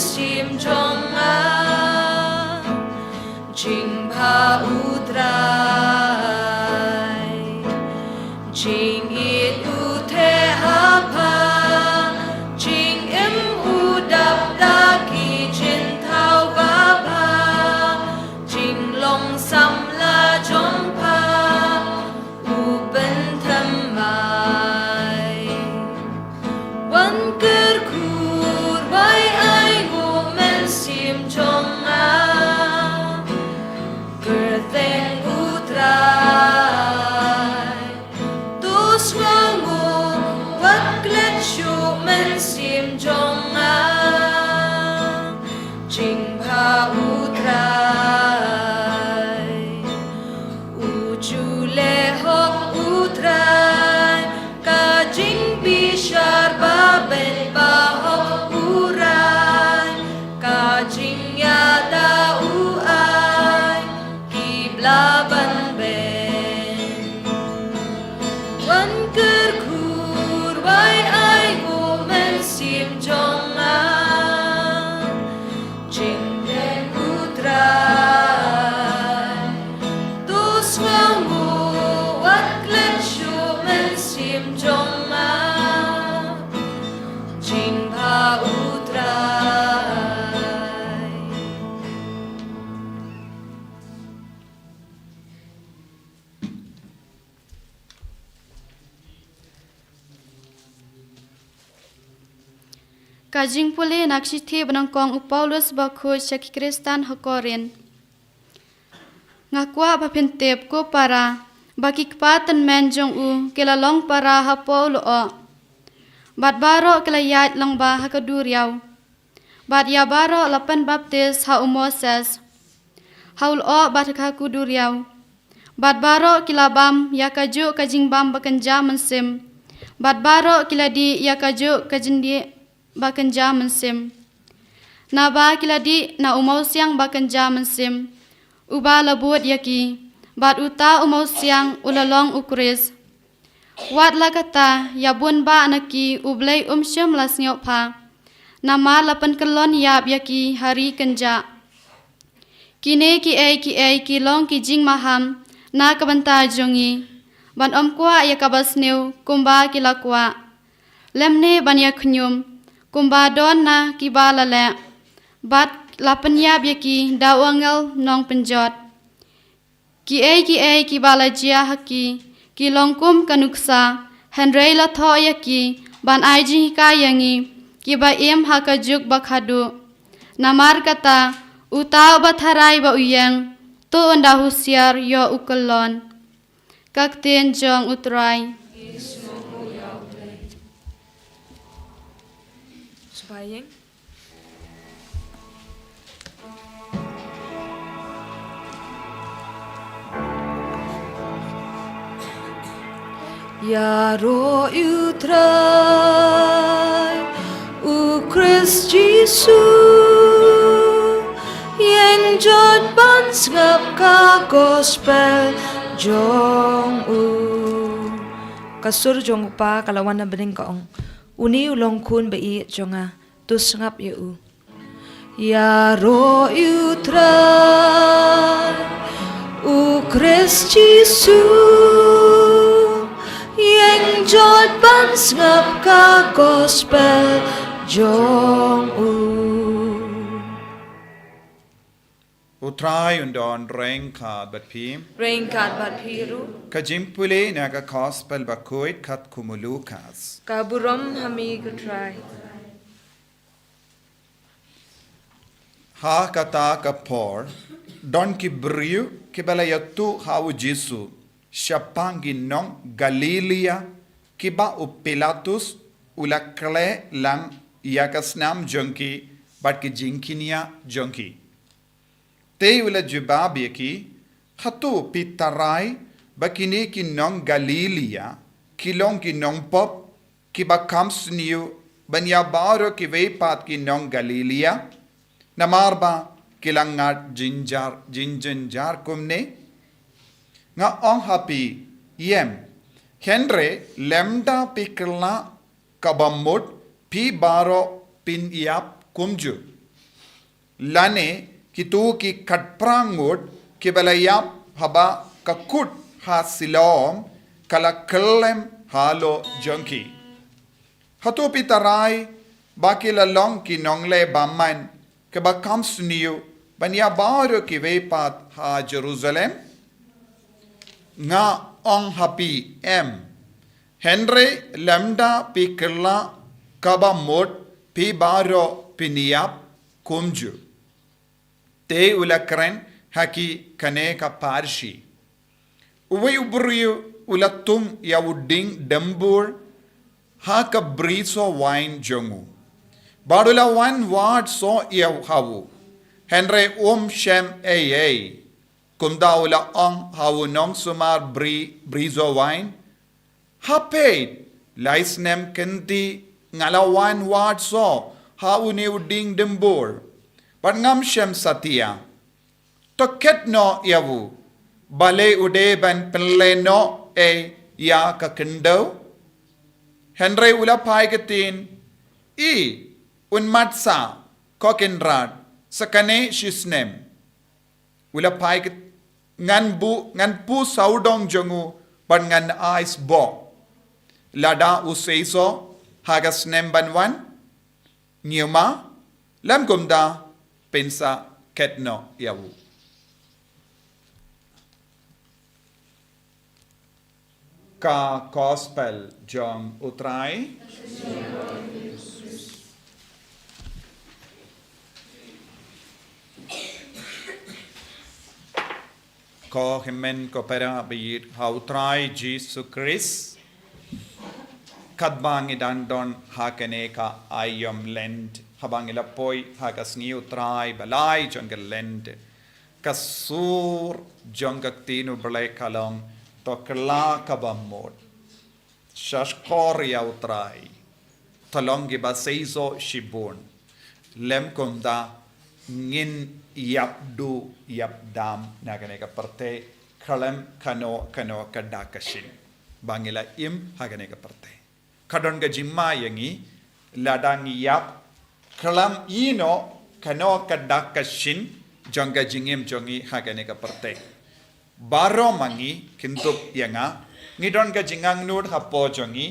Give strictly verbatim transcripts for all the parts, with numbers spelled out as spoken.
Mynsiem jong nga, jingbha U Trai. Jingïeit u theh ha pha, jingim u dap da ki jingthaw babha, jinglong samla jong pha, u pynthymmai. Wan kyrkhu wai ai nguh mynsiem jong nga, kyrteng U Trai. To sngewnguh wat klet shuh mynsiem jong nga, jingbha U Trai. U ju leh hok U Trai, ka jingbishar ba beit ba hok u rai, ka jingïada u ai, ki bla ban beiñ. Wan kyrkhu wai ai nguh mynsiem jong nga, jingkyrkhu U Trai. To sngewnguh wat klet shuh mynsiem jong nga, jingbha U Trai. Ka jingpule na ka shithi ba nyngkong u Paulus bakhuid sha ki Khristan ha Korinth. Nga kwah ba phin tip, ko para, ba ki kpa tymmen jong u ki la long para hapoh u lyoh, bad baroh ki la ïaid lyngba ha ka duriaw. Bad ïa baroh la pynbaptis ha u Moses ha u lyoh bad ha ka duriaw. Bad baroh ki la bam ïa kajuh ka jingbam bakynja mynsiem, bad baroh ki la dih ïa kajuh ka jingdih bakynja mynsiem. Naba ki la dih na u mawsiang bakynja mynsiem, uba la bud ïa ki, bad uta u mawsiang u la long u Khrist. Wat la kata, ïa bun bah na ki U Blei um shym la sngewbha, namar la pynkyllon ïap ïa ki ha ri kynjah. Kine kiei kiei ki long ki jingmaham na ka bynta jong ngi, ban ym kwah ïa kaba sniew kumba ki la kwah, lymne ban ïa khñium kumba don na kiba la leh, bad la pynïap ïa ki da u angel nongpynjot. Kiei kiei kiba la jia ha ki, ki long kum ka nuksa, hynrei la thoh ïa ki ban ai jinghikai ïa ngi kiba im ha ka juk ba khatduh. Namar kata, uta uba tharai ba u ïeng, to un da husiar ïoh u kyllon. Ka ktien jong U Trai. Sngewbha ïeng. Ïaroh ïa U Trai, U Khrist Jisu, ïeng jot ban sngap ka gospel jong u. Ka sur jong U Kpa ka la wan na bneng, ka ong: Une u long Khun ba ïeit jong nga, to sngap ïa u. Ïaroh ïa U Trai, U Khrist Jisu, ïeng jot ban sngap ka gospel jong u. U Trai un don ryngkat bad phi. Ryngkat bad phi ruh. Ka jingpule na ka Gospel bakhuid katkum u Lukas. Ka burom ha me ko Trai. Ha kata ka por, don ki briew kiba la ïathuh ha u Jisu shaphang ki nong Galilea, kiba u Pilatus u la khleh lang ïa ka snam jong ki bad ki jingkñia jong ki. Te u la jubab ïa ki: Hato phi tharai ba kine ki nong Galilea ki long ki nongpop, kiba kham sniew ban ïa baroh kiwei pat ki nong Galilea, namar ba ki la ngat jynjar, jynjar kumne? Nga ong ha phi, ym. Hynrei lymda phi kylla kaba mut, phi baroh phin ïap kumjuh. lane kito ki khatphra ngut kiba la ïap haba ka kut ha Siloam ka la kyllem halor jong ki. Hato phi tharai ba ki la long ki nongleh bymman kiba kham sniew ban ïa baroh kiwei pat ha Jerusalem? Nga ong ha phi, em. Hynrei lymda phi kylla kaba mut, phi baroh phin ïap kumjuh. Te u la kren ha ki kane ka pharshi. Uwei u briew u la tung ïa u dieng dymbur ha ka bri soh wain jong u, bad u la wan wad soh ïa u ha u, hynrei um shem ei ei. Kumta u la ong ha u nongsumar bri, bri soh wain, ha peit, lai snem kynthih nga la wan wad soh ha une u dieng dymbur, bad ngam shem satia. To khet noh ïa u, balei u dei ban pynlehnoh ei ïa ka khyndew? Hynrei u la phai ktien, i, un mat sa, ko Kynrad, sa kane shi snem. U la phai kt-, ngan bu, ngan pur sawdong jong u, bad ngan ai sboh. Lada u seisoh ha ka snem ban wan, ngi ma, lymkumta phin sa khet noh ïa u. Ka Gospel jong u Trai. Ko hynmen ko para ba ïeit ha u Trai Jisu Khrist. Katba ngi dang don ha kane ka aïom Lent, haba ngi la poi ha ka sngi u Trai ba lai jong ka Lent, ka sur jong ka ktien u Blei ka long, to kylla kaba mut, shahshkor ïa u Trai, to long kiba seisoh shibun. Lymkumta ngin ïap duh ïap dam na kane ka pyrthei, khlem kano kano ka dak ka shin ba ngi la im ha kane ka pyrthei. Ka don ka jingma ïa ngi, lada ngi ïap, khlem ïehnoh kano ka dak ka shin jong ka jingim jong ngi ha kane ka pyrthei. Baroh ma ngi, kyndup ïa nga, ngi don ka jingangnud hapoh jong ngi,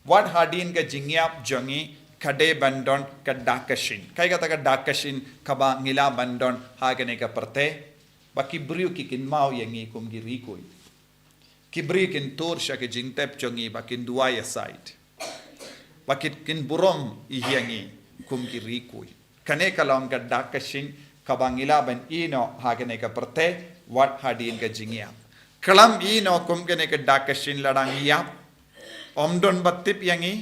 wat hadien ka jingïap jong ngi, ka dei ban don ka dak ka shin. Kaei kata ka dak ka shin kaba ngi lah ban don ha kane ka pyrthei? Ba ki briew ki kynmaw ïa ngi kum ki rikui. Ki briew kin tur sha ki jingtep jong ngi ba kin duwai ïasaid. Ba ki kin burom ïa ngi kum ki rikui. Kane ka long ka dak ka shin kaba ngi lah ban ïehnoh ha kane ka pyrthei, wat hadien ka jingïap. Khlem ïehnoh kum kane ka dak ka shin, lada ngi ïap, ym don ba tip ïa ngi,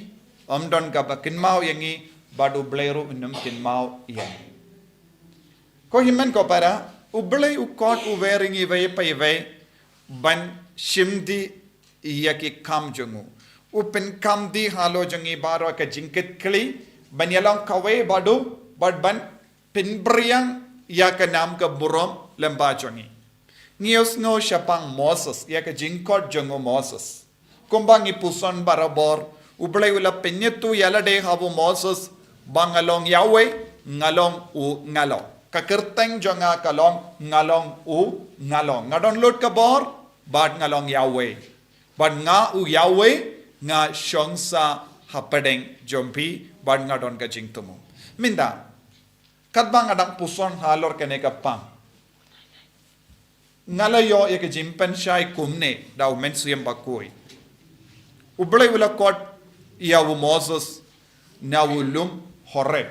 ym don kaba kynmaw ïa ngi, bad u Blei ruh un ym kynmaw ïa ngi. Ko hynmen ko para, u Blei u khot uwei ïa ngi iwei pa iwei ban shim dih ïa ki kam jong u. U pynkham dih halor jong ngi baroh ka jingkitkhlieh, ban ïalong kawei bad u, bad ban pynbriang ïa ka nam ka burom lyngba jong ngi. Ngi ïohsngew shaphang Moses, ïa ka jingkhot jong u Moses. Kumba ngi puson barabor, u Blei u la pynïathuh ïa lade ha u Moses, ba nga long Yahweh, nga long u nga long. Ka kyrteng jong nga ka long, nga long u nga long. Nga don lut ka bor, bad nga long Yahweh. Bad nga u Yahweh, nga shong sah hapdeng jong phi, bad nga don ka jingthmu. Mynta, katba nga dang puson halor kane ka pang, nga la ïoh ïa ka jingpynshai kumne da u Mynsiem Bakhuid. U Blei u la khot ïa u Moses na u lum Horeb.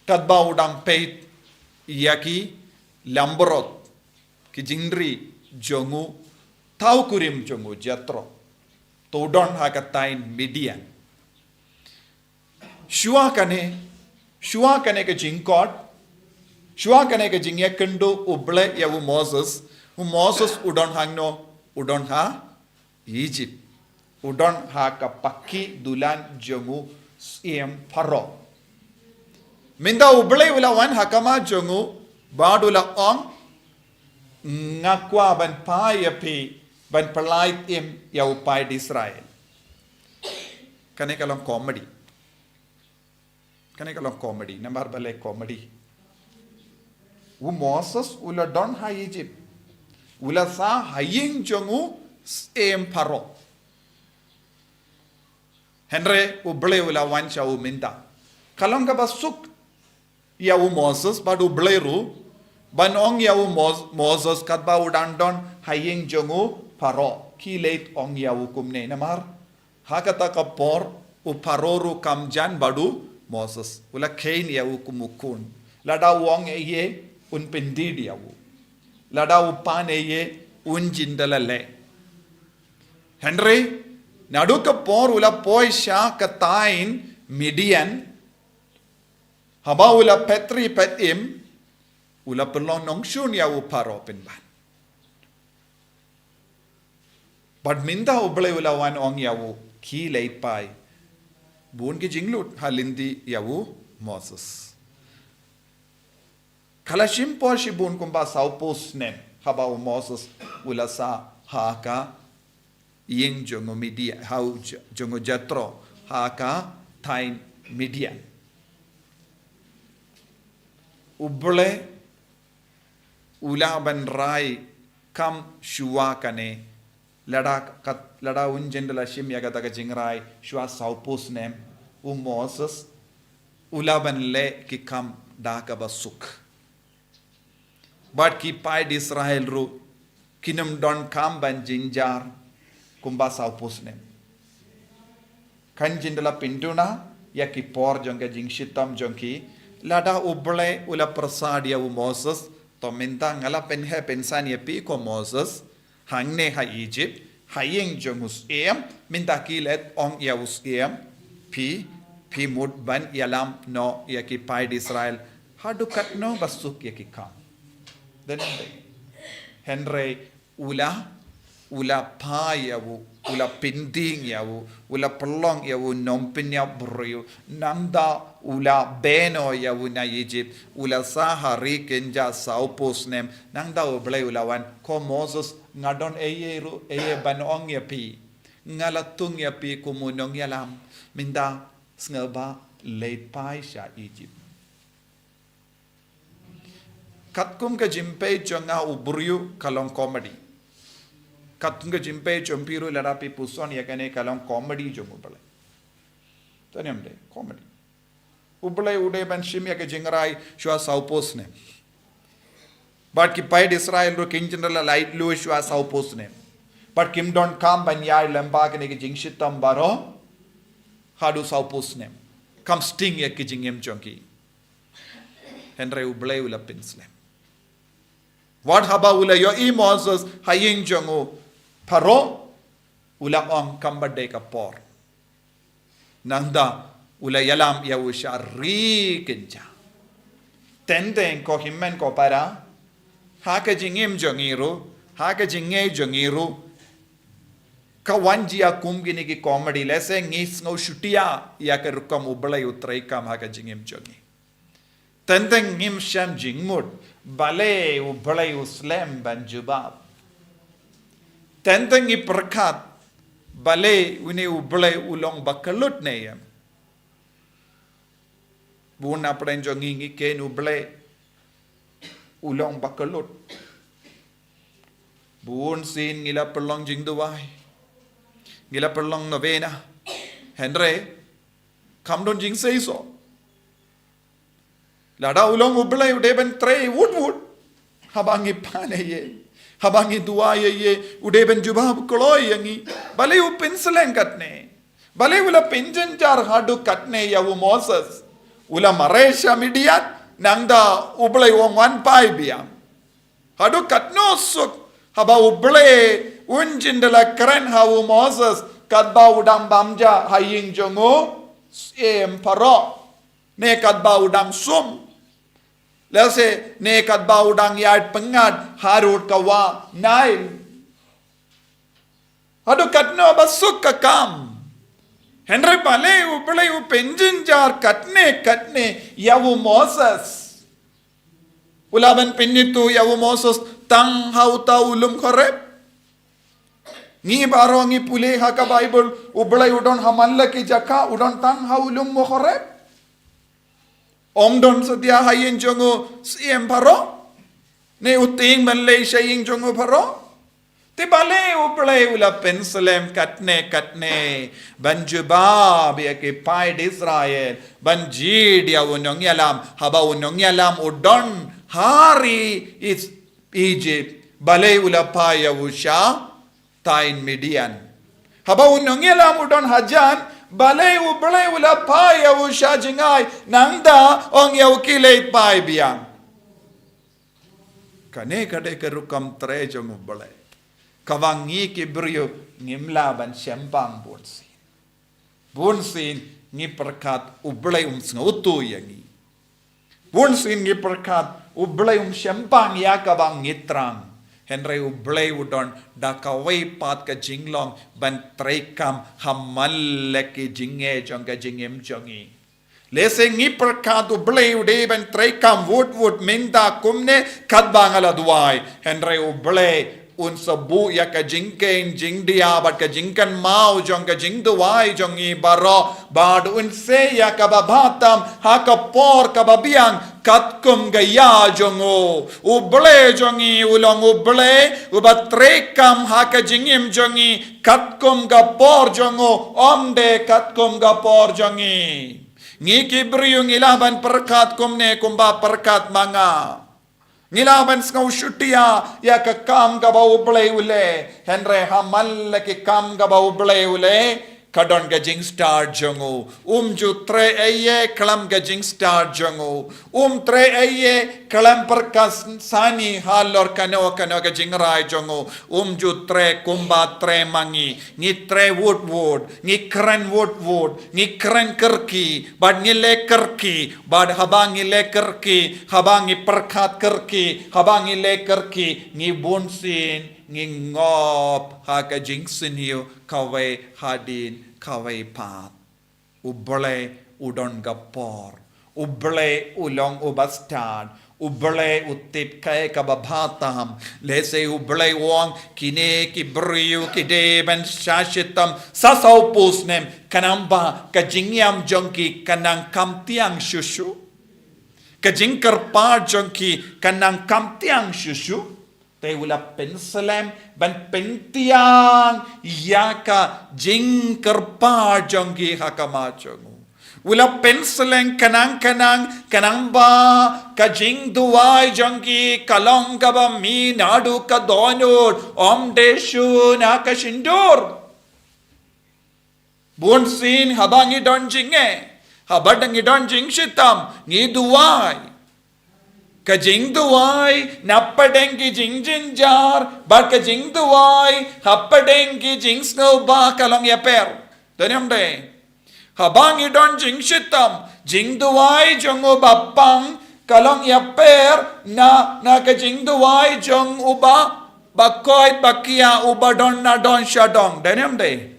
Katba u dang peit ïa ki langbrot, ki jingri jong u thaw kurim jong u Jethro. To u don ha ka thaiñ Midian. Shuwa kane, shuwa kane ka jingkhot, shuwa kane ka jingïakynduh u Blei ïa u Moses, u Moses u don hangno, u don ha Egypt. U don ha ka paki dulan jong u syiem Pharaoh. Mynta u Blei u la wan ha khmat jong u, bad u la ong, nga kwah ban phai ïa phi, ban pynlait im ïa u paid Israel. Kane ka long comedy. Kane ka long comedy, namar balei comedy. U Moses u la don ha Egypt. U la sah ha ïing jong u syiem Pharaoh. Hynrei U Blei u la wan sha u mynta. Ka long kaba suk ïa u Moses bad U Blei ruh, ban ong ïa u Mos-, Moses katba u dang don ha ïing jong u Pharaoh. Khie leit ong ïa u kumne namar ha kata ka por u Pharaoh ruh kam jan bad u Moses. U la kheiñ ïa u kum u khun. Lada u ong eiei un pyndit ïa u. Lada u pan eiei un jin da la leh. Hynrei naduh ka por u la poi sha ka thaiñ Midian, haba u la phet ri phet im, u la pynlong nongshun ïa u Pharaoh pynban. Bad mynta U Blei u la wan ong ïa u, khie leit phai. Bun ki jinglut ha lynti ïa u Moses. Ka la shim por shibun kumba sawphew snem haba u Moses u la sah ha ka ïing jong u Midian, ha u j-, jong u Jethro, ha ka thaiñ Midian. U Blei u la ban rai kam shuwa kane, lada kat-, lada un jin da la shim ïa kata ka jingrai shuwa sawphew snem, u Moses u la ban leh ki kam da kaba suk. Bad ki paid Israel ruh kin ym donkam ban jynjar kumba sawphew snem. Kan jin da la pynduna ïa ki por jong ka jingshitom jong ki, lada U Blei u la pyrsad ïa u Moses, to mynta nga la pynheh pynsan ïa phi ko Moses, hangne ha Egypt, ha ïing jong u syiem, mynta khie leit ong ïa u syiem, phi, phi mut ban ïalam noh ïa ki paid Israel, haduh katno ba suk ïa ki kam. Dei ne em dei? Hynrei u la, u la phah ïa u, u la pynding ïa u, u la pynlong ïa u nongpynïap briew, nangta u la beh noh ïa u na Egypt, u la sah ha ri kynja sawphew snem, nangta U Blei u la wan, ko Moses, nga don eiei ruh, eiei ban ong ïa phi. Nga la thung ïa phi kum u nongïalam, mynta sngewbha leit phai sha Egypt. Katkum ka jingpeit jong nga u briew ka long comedy. Katkum ka jingpeit jong phi ruh lada phi puson ïa kane ka long comedy jong U Blei. Dei ne em dei, comedy. U Blei u dei ban shim ïa ka jingrai shuwa sawphew snem. Bad ki paid Israel ruh kin jin da la laitluid shuwa sawphew snem. Bad kim donkam ban ïaid lyngba kane ka jingshitom baroh haduh sawphew snem. Kam sting ïa ki jingim jong ki. Hynrei U Blei u la pynslem. Wat haba u la ïohi Moses ha ïing jong u Pharaoh, u la ong kam pat dei ka por. Nangta u la ïalam ïa u sha ri kynja. Teng teng ko hynmen ko para, ha ka jingim jong ngi ruh, ha ka jingngeit jong ngi ruh, ka wan jia kum kine ki comedy, lehse ngi sngew shutia ïa ka rukom U Blei u treikam ha ka jingim jong ngi. Teng teng ngim shym jingmut balei U Blei u slem ban jubab. Teng teng ngi pyrkhat balei une U Blei u long ba kyllut ne em. Bun na pdeng jong ngi ngi kheiñ U Blei u long ba kyllut. Bun sien ngi la pynlong jingduwai, ngi la pynlong novena, hynrei kam don jingseisoh. Lada u long U Blei u dei ban trei wut wut. Haba ngi pan ïa ïe, haba ngi duwai ïa ïe, u dei ban jubab kloi ïa ngi. Balei u pynslem katne? Balei u la pynjynjar haduh katne ïa u Moses? U la mareh sha Midian, nangta U Blei u ong wan phai biang. Haduh katno suk haba U Blei un jin da la kren ha u Moses katba u dang bam ja ha ïing jong u syiem Pharaoh, ne katba u dang sum, lehse ne katba u dang ïaid pyngngad harud ka wah Nail. Haduh katno ba suk ka kam. Hynrei balei U Blei u pynjynjar katne katne ïa u Moses? U la ban pynithuh ïa u Moses tang ha uta u lum Horeb. Ngi baroh ngi pule ha ka Baibl, U Blei u don ha man la ki jaka, u don tang ha u lum Horeb. Ym don satia ha ïing jong u Syiem baroh, ne u tieng ban leit sha ïing jong u baroh. Te balei U Blei u la pynslem katne katne ban jubab ïa ki paid Israel, ban jied ïa u nongïalam, haba u nongïalam u don ha ri Is-, Egypt, balei u la phai ïa u sha thaiñ Midian? Haba u nongïalam u don hajan, balei U Blei u la phai ïa u sha jngai, nangta ong ïa u khie leit phai biang? Kane ka dei ka rukom trei jong U Blei, kaba ngi ki briew ngim lah ban shemphang bunsien. Bunsien ngi pyrkhat U Blei um sngewthuh ïa ngi. Bunsien ngi pyrkhat U Blei um shemphang ïa kaba ngi thrang. Hynrei U Blei u don da kawei pat ka jinglong ban treikam ha man la ki jingeh jong ka jingim jong ngi. Lehse ngi pyrkhat U Blei u dei ban treikam wut wut mynta kumne katba nga la duwai. Hynrei U Blei un sa buh ïa ka jingkheiñ jingdia bad ka jingkynmaw jong ka jingduwai jong ngi baroh, bad un sei ïa kaba bha tam ha ka por kaba biang katkum ka ïa jong u. U Blei jong ngi u long U Blei uba treikam ha ka jingim jong ngi katkum ka por jong u, ym dei katkum ka por jong ngi. Ngi ki briew ngi lah ban pyrkhat kumne kumba pyrkhat ma nga. Ngi lah ban sngewshutia ïa ka kam kaba U Blei u leh. Hynrei ha man la ki kam kaba U Blei u leh, ka don ka jingstad jong u. Um ju trei ei ei khlem ka jingstad jong u. Um trei ei ei khlem pyrkhat sani halor kano kano ka jingrai jong u. Um ju trei kumba trei ma ngi. Ngi trei wut wut, ngi kren wut wut, ngi kren kyrkieh, bad ngi leh kyrkieh, bad haba ngi leh kyrkieh, haba ngi pyrkhat kyrkieh, haba ngi leh kyrkieh, ngi bunsien ngi ngop ha ka jingsniew kawei hadien kawei pat. U Blei u don ka por. U Blei u long uba stad. U Blei u tip kaei kaba bha tam. Lehse U Blei u ong kine ki briew ki dei ban sah shitom sa sawphew snem, khnang ba ka jingïam jong ki kan nang kham tiang shuh shuh. Ka jingkyrpad jong ki kan nang kham tiang shuh shuh. Te u la pynslem ban pyntiang ïa ka jingkyrpad jong ki ha khmat jong u. U la pynslem khnang khnang, khnang ba ka jingduwai jong ki ka long kaba mih naduh ka dohnud, ym dei shuh na ka shyntur. Bunsien haba ngi don jingeh, haba ngi don jingshitom, ngi duwai. Ka jingduwai na pdeng ki jingjynjar bad ka jingduwai ha pdeng ki jingsngewbha ka long ïapher. Don ym dei? Haba ngi don jingshitom, jingduwai jong u ba pang ka long ïapher na, na ka jingduwai jong u ba, ba koit ba kiar, u ba don na don sha dong. Don ym dei?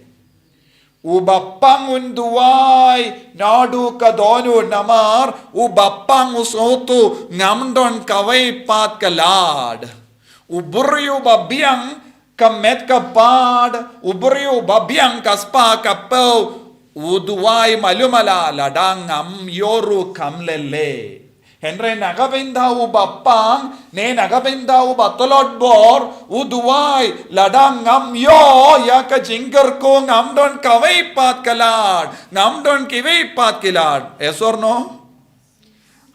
U ba pang un duwai naduh ka dohnud namar u ba pang u sngewthuh ngam don kawei pat ka lad. U briew ba biang ka met ka phad, u briew ba biang ka spah ka phew, u duwai malu mala lada ngam ïoh ruh kam lei lei. Hynrei na ka bynta u ba pang, ne na ka bynta u ba tlot bor, u duwai, lada ngam ïoh ïa ka jingkyrkhu ngam don kawei pat ka lad, ngam don kiwei pat ki lad. Yes or no?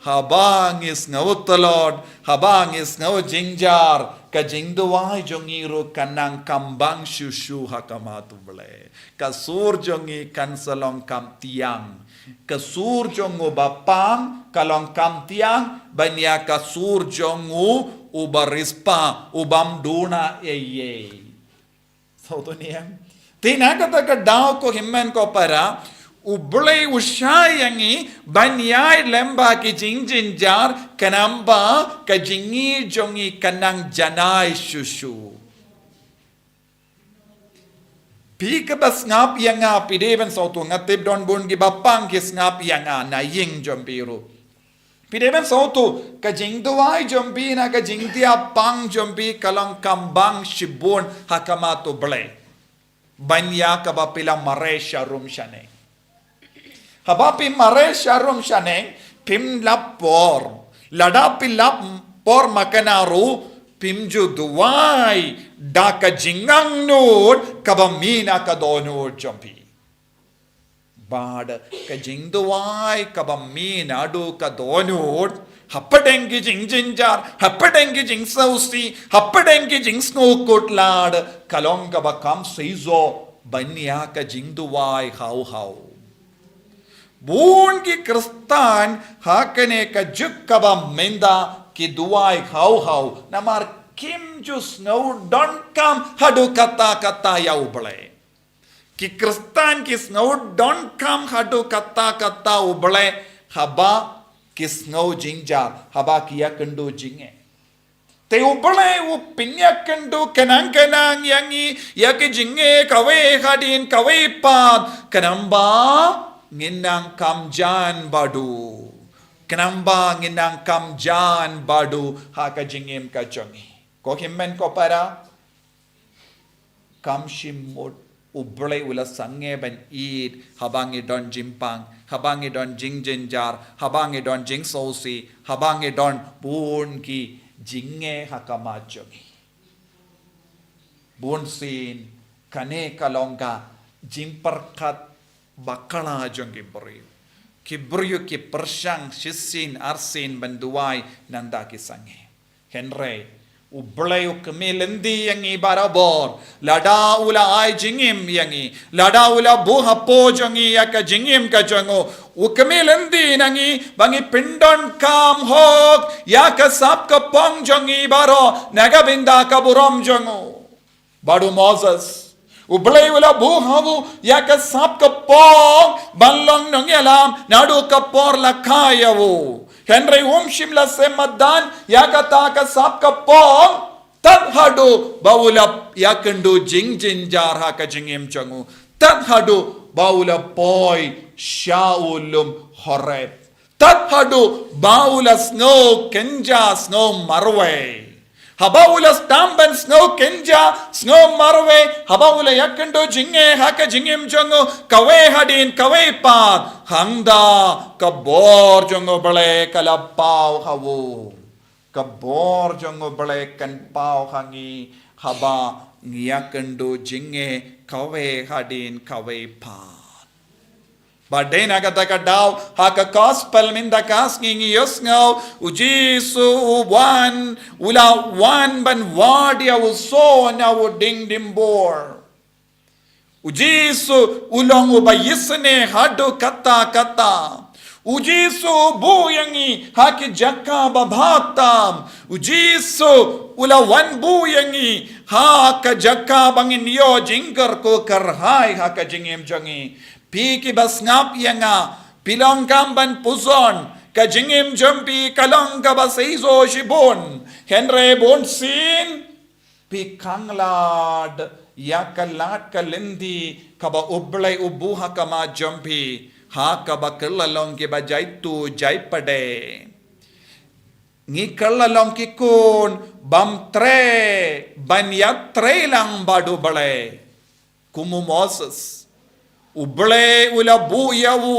Haba ngi sngew tlot, haba ngi sngew jynjar, ka jingduwai jong ngi ruh kan nang kham bang shuh shuh ha khmat U Blei. Ka sur jong ngi kan sa long kham tiang. Ka sur jong u ba pang ka long kham tiang ban ïa ka sur jong u, u ba riewspah, u bym duna ei ei. Sngewthuh ne em? Te na kata ka daw ko hynmen ko para, U Blei u shah ïa ngi ban ïaid lem bad ki jingjynjar, khnang ba ka jingïeit jong ngi kan nang janai shuh shuh. Phi kaba sngap ïa nga, phi dei ban sngewthuh, nga tip don bun kiba pang ki sngap ïa nga na ïing jong phi ruh. Phi dei ban sngewthuh, ka jingduwai jong phi na ka jingtiap pang jong phi ka long kham bang shibun ha khmat U Blei. Ban ïa kaba phi la mareh sharum shaneng. Haba phi mareh sharum shaneng, phim lap por. Lada phi lap por makna ruh phim ju duwai da ka jingangnud kaba mih na ka dohnud jong phi. Bad ka jingduwai kaba mih naduh ka dohnud, hapdeng ki jingjynjar, hapdeng ki jingsngewsih, hapdeng ki jingsngewkhuslai, ka long kaba kham shisha ban ïa ka jingduwai haw haw. Bun ki Khristan ha kane ka juk kaba mynta ki duwai haw haw, namar kim ju sngew donkam haduh katta katta ïa U Blei. Ki Khristan ki sngew donkam haduh katta katta U Blei haba ki sngew jynjar, haba ki ïakynduh jingeh. Te U Blei u pynïakynduh khnang khnang ïa ngi ïa ki jingeh kawei hadien kawei pat, khnang ba ngin nang kham jan badu. Khnang ba ngin nang kham jan badu ha ka jingim ka jong ngi. Ko hynmen ko para, kham shym mut U Blei u la sangeh ban ïeit haba ngi don jingpang, haba ngi don jingjynjar, haba ngi don jingsngewsih, haba ngi don bun ki jingeh ha khmat jong ngi. Bunsien kane ka long ka jingpyrkhat bakla jong ki briew. Ki briew ki pyrshang shisien arsien ban duwai nangta ki sangeh. Hynrei U Blei u kmie lynti ïa ngi barabor. Lada u la ai jingim ïa ngi, lada u la buh hapoh jong ngi ïa ka jingim ka jong u, u kmie lynti na ngi ba ngi pyndonkam hok ïa ka sap ka pong jong ngi baroh na ka bynta ka burom jong u. Bad u Moses, U Blei u la buh ha u ïa ka sap ka pong ban long nongïalam naduh ka por la kha ïa u. Hynrei um shym la shem madan ïa kata ka sap ka pong tad haduh ba u la ïakynduh jingjynjar ha ka jingim jong u, tad haduh ba u la poi sha u lum Horeb, tad haduh ba u la sngew kynja sngew marwei. Haba u la sdang ban sngew kynja sngew marwei, haba u la ïakynduh jingeh ha ka jingim jong u kawei hadien kawei pat, hangta ka bor jong U Blei ka la paw ha u. Ka bor jong U Blei kan paw ha ngi haba ngi ïakynduh jingeh kawei hadien kawei pat. Bad dei na kata ka daw ha ka gospel mynta ka sngi ngi ïohsngew, U Jisu u wan, u la wan ban wad ïa u soh na u diengdimbor. U Jisu u long uba isynei haduh katta katta. U Jisu u buh ïa ngi ha ki jaka ba bha tam. U Jisu u la wan buh ïa ngi ha ka jaka ba ngin ïoh jingkyrkhu kyrhai ha ka jingim jong ngi. Phi kiba sngap ïa nga, phi long kam ban pyrshang, ka jingim jong phi ka long kaba shisha shibun. Hynrei bunsien phi khanglad ïa ka lad ka lynti kaba U Blei u buh ha khmat jong phi, ha kaba kylla long kiba jaituh jaipdeng. Ngi kylla long ki khun bym treh ban ïatrei lang bad U Blei. Kum u Moses, U Blei u la buh ïa u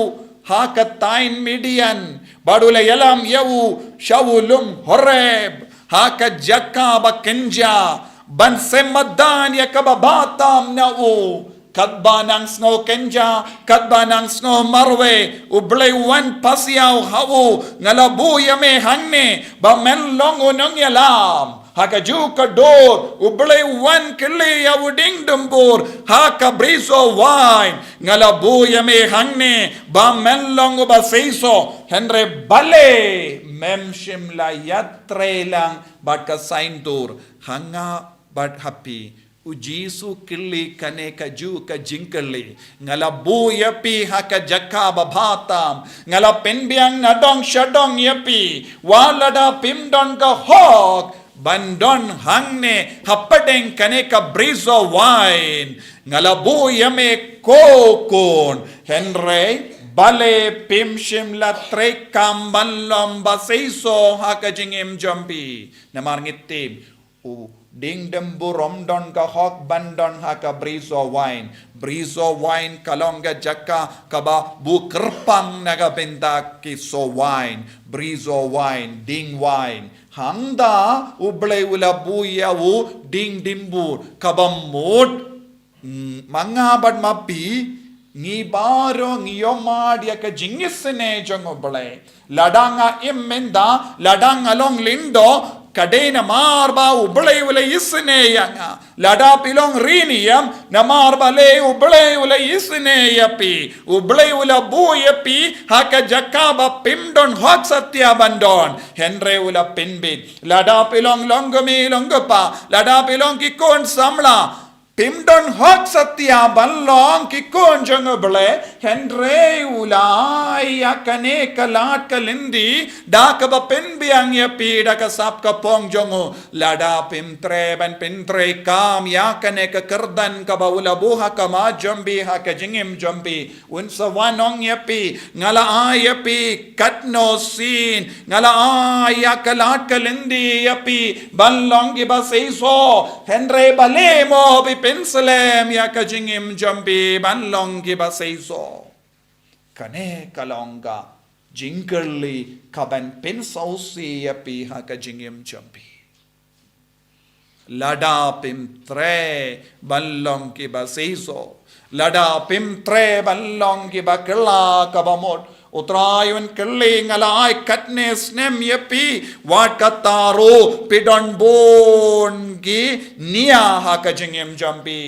ha ka thaiñ Midian, bad u la ïalam ïa u sha u lum Horeb, ha ka jaka ba kynja, ban shem madan ïa kaba bha tam na u. Katba nang sngew kynja, katba nang sngew marwei, U Blei u wan pasiaw ha u, nga la buh ïa me hangne ba men long u nongïalam. Ha kajuh ka dur, U Blei u wan kylli ïa u diengdimbor ha ka brisoh waiñ, nga la buh ïa me hangne ba men long uba shisha, hynrei balei mem shym la ïatrei lang bad ka saiñdur? Ha nga bad ha phi, U Jisu u kylli kane kajuh ka jingkylli. Nga la buh ïa phi ha ka jaka ba bha tam. Nga la pynbiang nadong shadong ïa phi. Wat lada phim don ka hok ban don hangne hapdeng kane ka brisoh waiñ, nga la buh ïa me ko khun. Hynrei balei phim shym la treikam ban long ba shisha ha ka jingim jong phi? Namar ngi tip U Ding dimbur ym don ka hok ban don ha ka bri soh wain. Bri soh wain ka long ka jaka kaba buh kyrpang na ka bynta ki soh wain. Bri soh wain, ding wain. Hangta U Blei u la buh ïa u ding dimbur kaba mut, mm, ma nga bad ma phi, ngi baroh ngi ïohmad ïa ka jingisynei jong U Blei. Lada nga im mynta, lada nga long lyngdoh, ka dei namar ba U Blei u la isynei ïa nga. Lada phi long ri niam, namar balei U Blei u la isynei ïa phi. U Blei u la buh ïa phi ha ka jaka ba phim don hok satia ban don. Hynrei u la pynbit. Lada phi long long kmie long kpa, lada phi long ki khun samla, phim don hok satia ban long ki khun jong U Blei, hynrei u la ai ïa kane ka lad ka lynti da kaba pynbiang ïa phi da ka sap ka phong jong u. Lada phim treh ban pyntreikam ïa kane ka kyrdan kaba u la buh ha khmat jong phi, ha ka jingim jong phi, un sa wanong ïa phi, nga la ai ïa phi katno sien, nga la ai ïa ka lad ka lynti ïa phi ban long kiba seisoh. Hynrei balei mo phi pynslem ïa ka jingim jong phi ban long kiba seisoh? Kane ka long ka jingkylli kaban pynsngewsih ïa phi ha ka jingim jong phi. Lada phim treh ban long kiba seisoh, lada phim treh ban long kiba kylla kaba mut, U Trai un kylli, nga la ai katne snem ïa phi, wat kata ruh phi don bun ki nia ha ka jingim jong phi.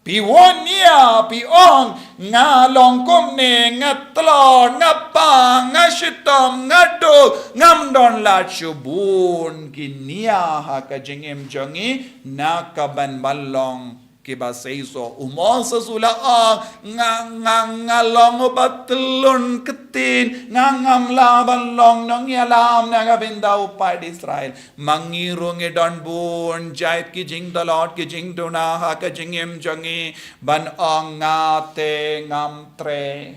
Phi wan nia, phi ong, nga long kumne, nga tlot, nga pang, nga shitom, nga duk, ngam don lad shuh. Bun ki nia ha ka jingim jong ngi na kaban ban long kiba seisoh. U Moses u la ong, nga, nga, nga long uba tlun ktien, nga ngam lah ban long nongïalam na ka bynta u paid Israel. Ma ngi ruh ngi don bun jait ki jingtlot ki jingduna ha ka jingim jong ngi, ban ong nga te ngam treh.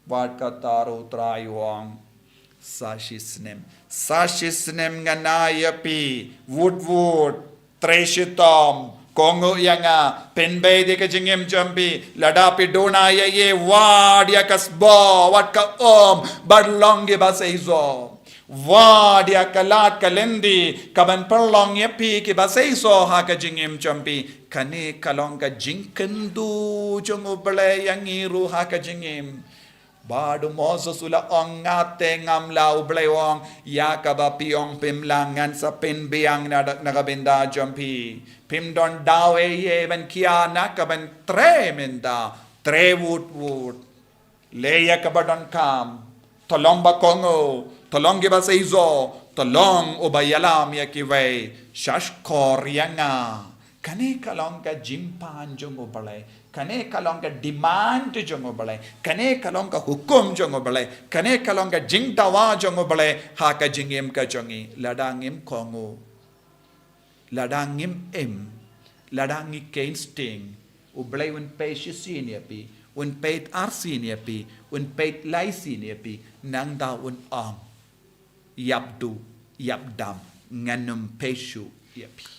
Wat kata ruh U Trai u ong, sa shisnem, sa shisnem ngan ai ïa phi, wut wut, trei shitom, kohnguh ïa nga, pynbeit ïa ka jingim jong phi. Lada phi duna ïa ei, wad ïa ka sboh, wat ka um, ban long kiba seisoh. Wad ïa ka lad ka lynti kaban pynlong ïa phi kiba seisoh ha ka jingim jong phi. Kane ka long ka jingkyntu jong U Blei ïa ngi ruh ha ka jingim. Bad u Moses u la ong, nga te ngam lah. U Blei u ong, ïa kaba phi ong phim lah ngan sa pynbiang na, na ka bynta jong phi. Phim don daw ei ei ban khia na kaban trei mynta. Trei wut wut. Leh ïa kaba donkam. To long ba kohnguh, to long kiba seisoh, to long uba ïalam ïa kiwei, sha shkor ïa nga. Kane ka long ka jingpan jong U Blei, kane ka long ka demand jong U Blei, kane ka long ka hukum jong U Blei, kane ka long ka jingdawa jong U Blei ha ka jingim ka jong ngi. Lada ngim kohnguh, lada ngim im, lada ngi keiñ sting, U Blei un peit shisien ïa phi, un peit arsien ïa phi, un peit laisien ïa phi, nangta un ong, ïap duh, ïap dam, ngan ym peit shuh ïa phi.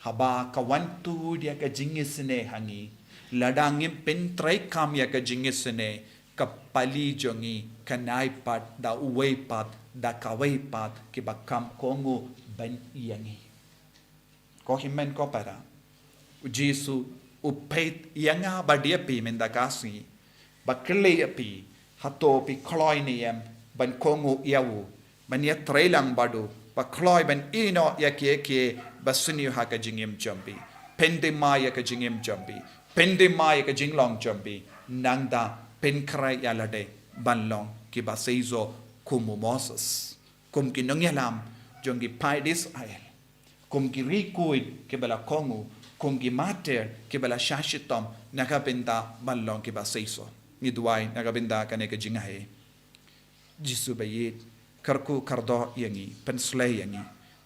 Haba ka wan tuid ïa ka jingisynei ha ngi, lada ngim pyntreikam ïa ka jingisynei, ka pali jong ngi kan ai pat da uwei pat, da kawei pat, kiba kham kohnguh ban ïa ngi. Ko hynmen ko para, U Jisu u peit ïa nga bad ïa phi mynta ka sngi, ba kylli ïa phi, hato phi kloi ne em ban kohnguh ïa u, ban ïatreilang bad u, ba kloi ban ïehnoh ïa kiei kiei ba sniew ha ka jingim jong phi. Pynthymmai ïa ka jingim jong phi, pynthymmai ïa ka jinglong jong phi, nangta pynkhreh ïa lade ban long kiba seisoh kum u Moses, kum ki nongïalam jong ki paid Israel, kum ki riewkhuid kiba la kohnguh, kum ki martyr kiba la shah shitom na ka bynta ban long kiba seisoh. Ngi duwai na ka bynta kane ka jingaiei. Jisu ba ïeit, kyrkhu kyrdoh ïa ngi, pynshlei ïa ngi,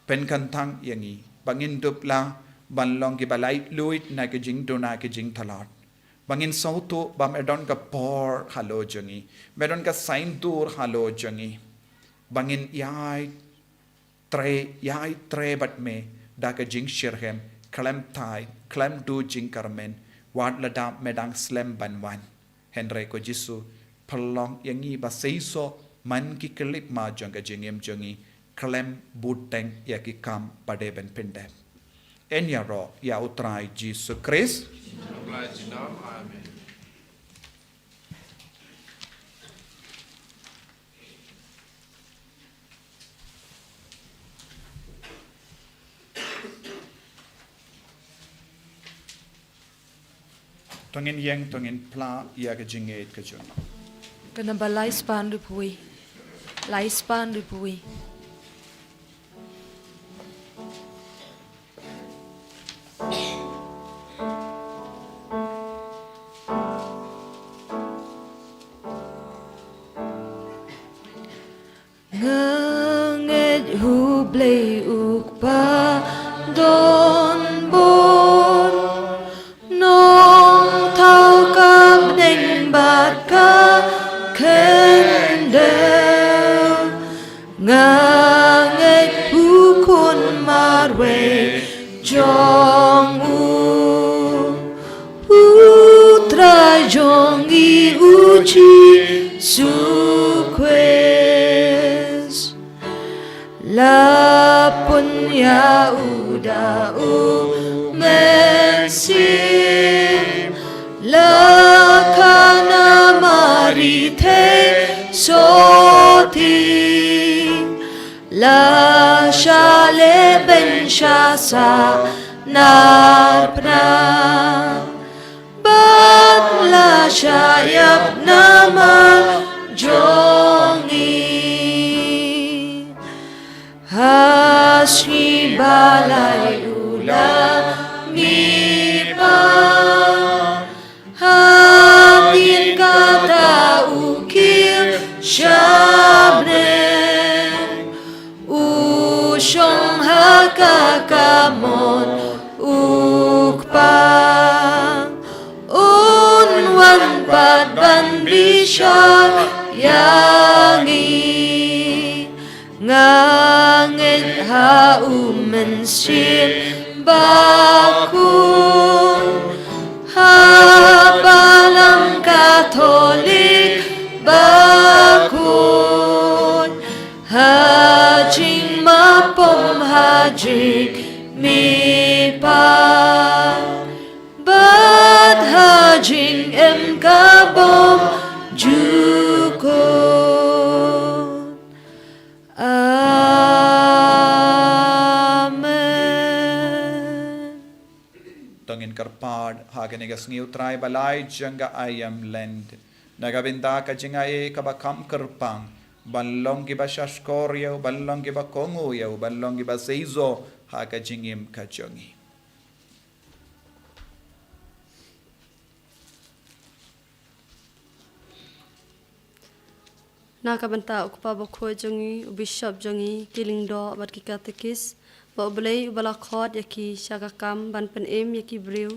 pynkyntang ïa ngi, ba ngin dup lah ban long kiba laitluid na ka jingduna ka jingtlot. Ba ngin sngewthuh ba me don ka por halor jong ngi, me don ka saiñdur halor jong ngi. Ba ngin ïaid trei, ïai trei bad me da ka jingshitrhem, khlem thait, khlem duh jingkyrmen, wat lada me dang slem ban wan. Hynrei ko Jisu, pynlong ïa ngi ba seisoh man ki khyllipmat jong ka jingim jong ngi, khlem bud teng ïa ki kam ba dei ban pyndep. Yn ïaroh ïa U Trai Jisu Khrist. Amen. To ngin ïeng, to ngin pla ïa ka jingngeit ka jong. Ka namba lai spah hynriewphew wei. Lai spah hynriewphew wei. Nga ngeit ha U Blei U Kpa don bor, Nongthaw ka bneng bad ka khyndew. Nga ngeit ha U Khun marwei jong u, U Trai jong ngi U Jisu Khrist. La pun ïa u da U Mynsiem, la khana Mari thei sotti, la shah leh beiñ sha sahnarphna, bad la shah ïap namar jong ngi. Ha sngi ba lai u la mihpat, hadien kata u kiew sha bneng. U shong ha ka kamon U Kpa, un wan pat ban bishar ïa ngi. Nga ngeit ha U Mynsiem Bakhuid, ha Balang Katholik bakhuid, ha jingmapom ha jingmihpat, bad ha jingim ka bymjukut. Amen. To ngin kyrpad ha kane ka sngi U Trai ba lai jong ka Aïom Lent, na ka bynta ka jingai kaba kham kyrpang, ban long kiba shahshkor ïa U, ban long kiba kohnguh ïa U, ban long kiba seisoh ha ka jingim ka jong ngi. Na ka bynta U Kpa Bakhuid jong ngi, u Bishop jong ngi, ki lyngdoh bad ki katekis, ba U Blei uba la khot ïa ki sha ka kam ban pynim ïa ki briew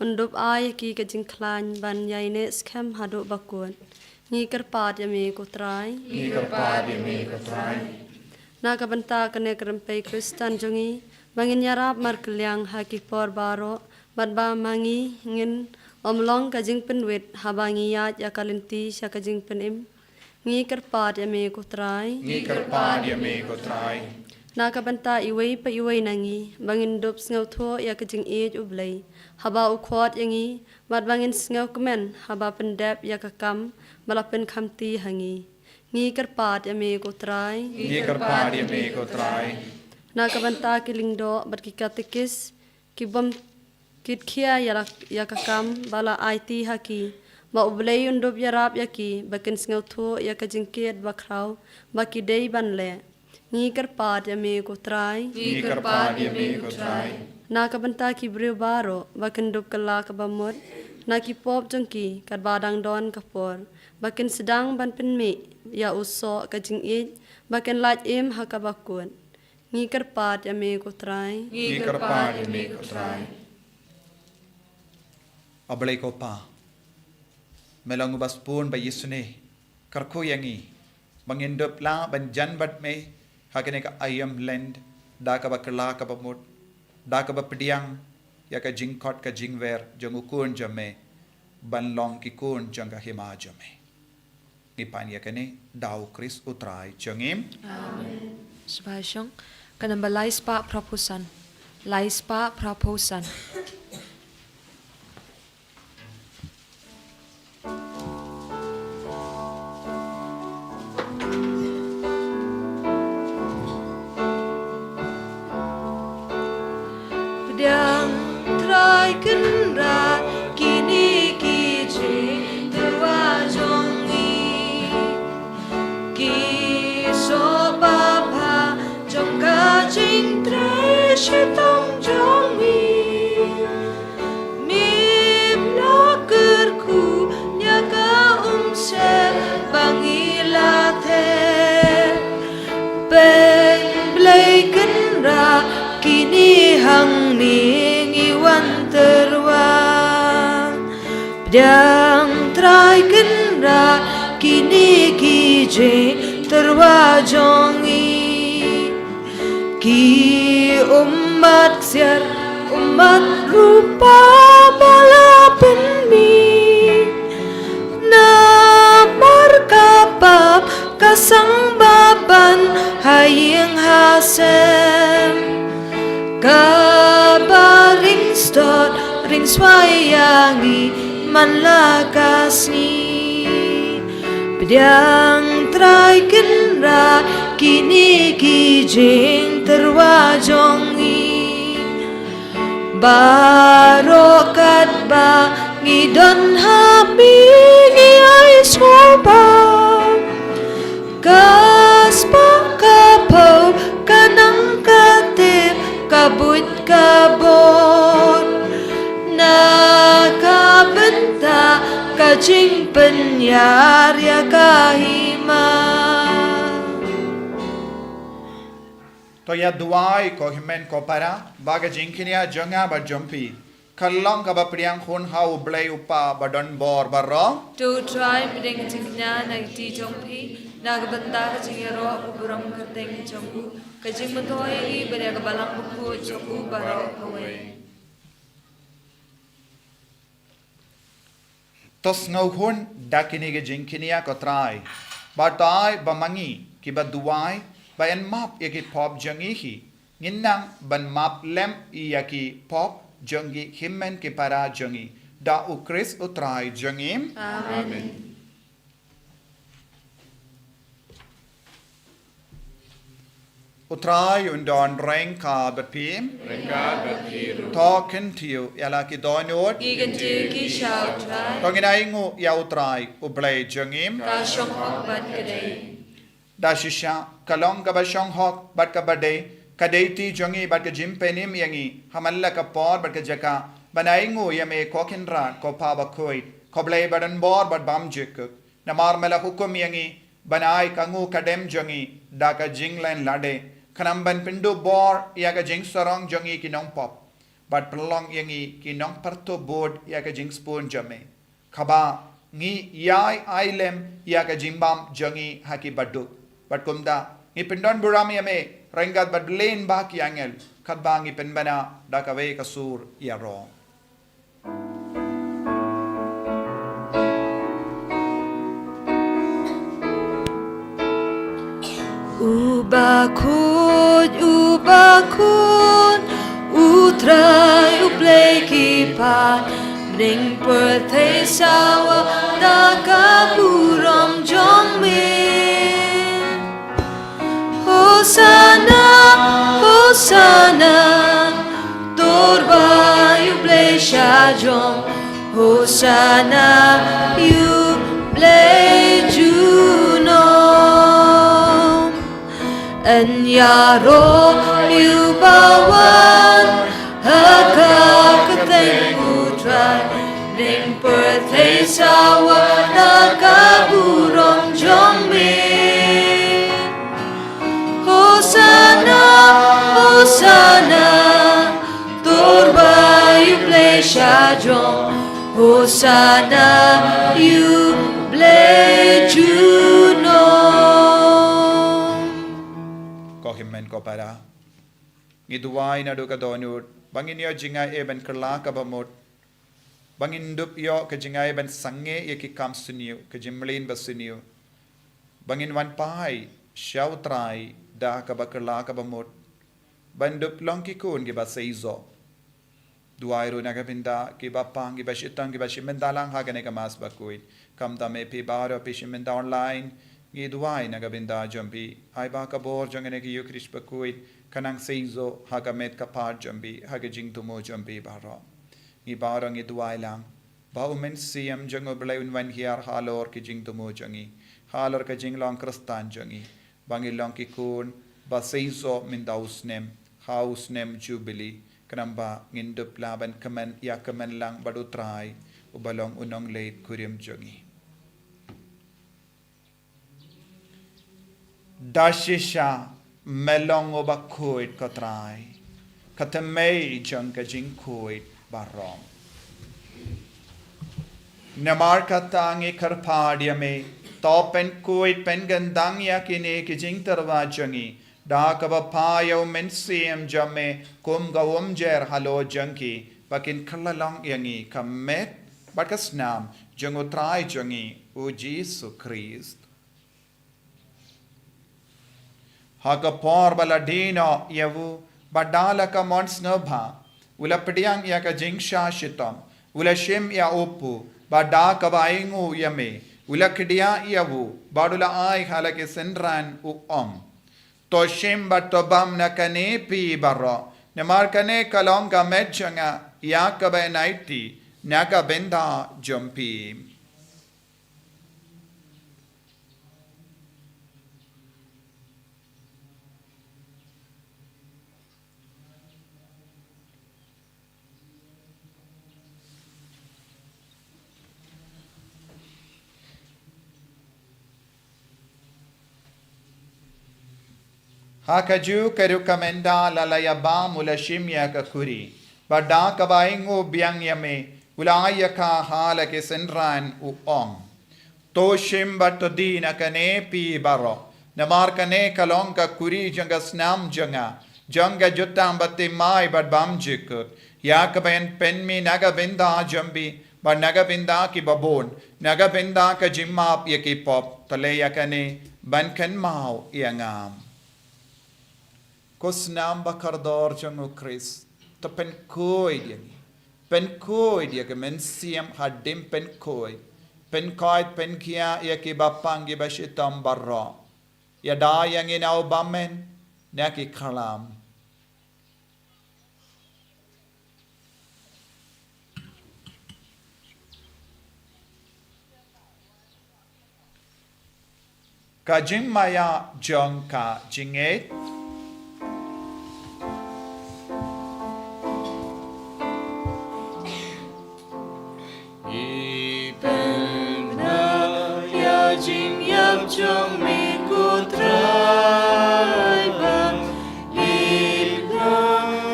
un dup ai ïa ki ka jingkhlaiñ ban ïaineh skhem haduh bakut. Ngi kyrpad ïa me ko Trai. Ngi kyrpad ïa me ko Trai. Na ka bynta kane ka rympei Khristan jong ngi, ba ngin ïarap markylliang ha ki por baroh, bad ba ma ngi ngin ym long ka jingpynwit haba ngi ïaid ïa ka lynti sha ka jingpynim. Ngi kyrpad ïa me ko Trai. Ngi kyrpad ïa me ko Trai. Na ka bynta iwei pa iwei na ngi, ba ngin dup sngewthuh ïa ka jingïeit U Blei haba u khot ïa ngi, bad ba ngin sngewkmen haba pyndep ïa ka kam ba la pynkhamti ha ngi. Ngi kyrpad ïa me ko Trai. Ngi kyrpad ïa me ko Trai. Na ka bynta ki lyngdoh bad ki katekis, ki bym kit khia ïa la, ïa ka kam ba la aiti ha ki, ba U Blei un dup ïarap ïa ki ba kin sngewthuh ïa ka jingkit bakhraw ba ki dei ban leh. Ngi kyrpad ïa me ko Trai. Ngi kyrpad ïa me ko Trai. Na ka bynta ki briew baroh ba kin dup kylla kaba mut na ki pop jong ki, katba dang don ka por, ba kin sdang ban pynmih ïa u soh ka jingïeit, ba kin lait im ha kaba kut. Ngi kyrpad ïa me ko Trai. Ngi kyrpad ïa me ko Trai. A Blei ko Pa, me long uba sbun ba isynei, kyrkhu ïa ngi ba ngin dup lah ban jan bad me ha kane ka Aïom Lent, da kaba kylla kaba mut, da kaba pdiang ïa ka jingkhot ka jingwer jong u Khun jong me, ban long ki khun jong ka hima jong me. Ngi pan ïa kane da u Khrist u Trai jong ngi. Amen. Sngewbha shong. Ka namba lai spah phra phew san. Lai spah phra phew san. Pdiang Trai Kynrad kine ki jingtyrwa jong ngi. Ki sopha jong ka jingtrei shitom jong ngi. Mim la kyrkhu ïa ka umsyep ba ngi la theh. Peit Blei Kynrad kine hangne ngi wan tyrwa. Pdiang Trai Kynrad kine ki jingtyrwa jong ngi. Ki ummat ksiar, ummat rupa ba la pynmih. Namar ka pap ka sangeh ba ban ha ïing ha sem. Kaba ring stot ring swai ïa ngi man la ka sngi. Pdiang Trai Kynrad kine ki jingtyrwa jong ngi. Baroh katba ngi don ha phi ngi ai sngewbha. Ka spah ka phew ka nang ka tip ka buit ka bor. Na ka bynta ka jingpynïar ïa ka hima. To ïa duwai ko hynmen ko para ba ka jingkñia jong nga bad jong phi ka long kaba pdiang hun ha u Blei u Kpa ba don bor baroh. To Trai, pdiang ka jingkñia na ka kti jong phi na ka bynta ka jingïaroh ka burom kyrteng jong u, ka jingmyntoi ïa ngi bad ïa ka balang bakhuid jong u baroh kawei. To sngewhun da kine ki jingkñia ko Trai, bad to ai ba ma ngi kiba duwai ba yn map ïa ki pop jong ngi hi, ngin nang ban map lem ïa ki pop jong ki hynmen ki para jong ngi, da u Khrist u Trai jong ngi. Amen. U Trai un don ryngkat bad phi. Ryngkat bad phi ruh. To kyntiew ïa la ki dohnud. Ngi kyntiew ki sha u Trai. To ngin ainguh ïa u Trai u Blei jong ngi. Ka shong hok bad ka dei. Da shisha ka long kaba shong hok bad kaba dei, ka dei kti jong ngi bad ka jingpynim ïa ngi ha man la ka por bad ka jaka ban ainguh ïa me ko Kynrad ko Kpa bakhuid, ko Blei ba don bor bad bymjukut. Namar me la hukum ïa ngi ban ai ka nguh ka dem jong ngi da ka jinglen lade, khnang ban pynduh bor ïa ka jingsarong jong ngi ki nongpop, bad pynlong ïa ngi ki nongpyrthuh bud ïa ka jingsbun jong me. Kaba ngi ïai ai lem ïa ka jingbam jong ngi ha ki baduk, bad kumta ngi pyndon burom ïa me ryngkat bad balei ba ki angel, katba ngi pynbna da kawei ka sur ïaroh. U bakhuid, u bakhuid, u Trai u Blei ki paid, bneng pyrthei sawa da ka burom jong me. Hosana, Hosana, to rwai u Blei shajrong. Hosana ïa u Blei junom. Yn ïaroh ïa uba wan ha ka kyrteng u Trai. Bneng pyrthei sawa da ka burom jong me. Hosana, Hosana, to rwai u Blei shajrong. Hosana ïa u Blei junom. Ko hynmen ko para. Ngi duwai naduh ka dohnud ba ngin ïoh jingaiei ban kylla kaba mut, ba ngin dup ïoh ka jingaiei ban sangeh ïa ki kam sniew, ka jingmlien basniew, ba ngin wan phai sha U Trai da kaba kylla kaba mut, ban dup long ki khun kiba seisoh. Duwai ruh na ka bynta ki bapang kiba shitom kiba shim bynta lang ha kane ka Mass bakhuid. Khamtam eh phi baroh phi shim bynta online, ngi duwai na ka bynta jong phi. Ai ba ka bor jong kane ka Eucharist bakhuid ka nang seisoh ha ka met ka phad jong phi, ha ka jingthmu jong phi baroh. Ngi baroh ngi duwai lang ba U Mynsiem jong U Blei un wan hiar halor ka jingthmu jong ngi, halor ka jinglong Khristan jong ngi, ba ngin long ki khun ba seisoh mynta u snem, ha u snem Jubili, khnang ba ngin dup lah ban kmen ïa kmen lang bad U Trai, uba long U Nongleit Kurim jong ngi. Da shisha me long uba khuid, ko Trai, ka thymmei jong ka jingkhuid baroh. Namar kata ngi kyrpad ïa me, to pynkhuid pynkyndang ïa kine ki jingtyrwa jong ngi da kaba phah ïa U Mynsiem jong me kum ka umjer halor jong ki, ba kin kylla long ïa ngi ka met bad ka snam jong U Trai jong ngi U Jisu Khrist. Ha ka por ba la die noh ïa u, bad da la ka mon sngewbha, u la pdiang ïa ka jingshah shitom, u la shim ïa u kpu, bad da kaba ainguh ïa me, u la khdiah ïa u, bad u la ai ha la ki synran, u ong: To shim bad to bam na kane phi baroh, namar kane ka long ka met jong nga ïa kaba ïaid na ka bynta jong phi. Ha kajuh ka rukom ynda la la ïa bam u la shim ïa ka khuri, bad da kaba ainguh biang ïa me, u la ai ïa ka ha la ki synran, u ong: To shim bad to die na kane phi baroh, namar kane ka long ka khuri jong ka snam jong nga, jong ka jutang baptisma bad bymjukut, ïa kaba yn pynmih na ka bynta jong phi bad na ka bynta ki babun, na ka bynta ka jingmap ïa ki pop. To leh ïa kane ban kynmaw ïa nga. Ko snam ba kordor jong U Khrist, to pynkhuid ïa ngi. Pynkhuid ïa ka mynsiem hadien pynkhuid. Pynkhuid pynkhiah ïa ki bapang ki bashitom baroh. Ïada ïa ngi na u bymman, na ki khlam. Ka jingmaïa jong ka jingngeit. Ngi pynbna ïa jingïap jong me ko Trai, ba ngi pynbna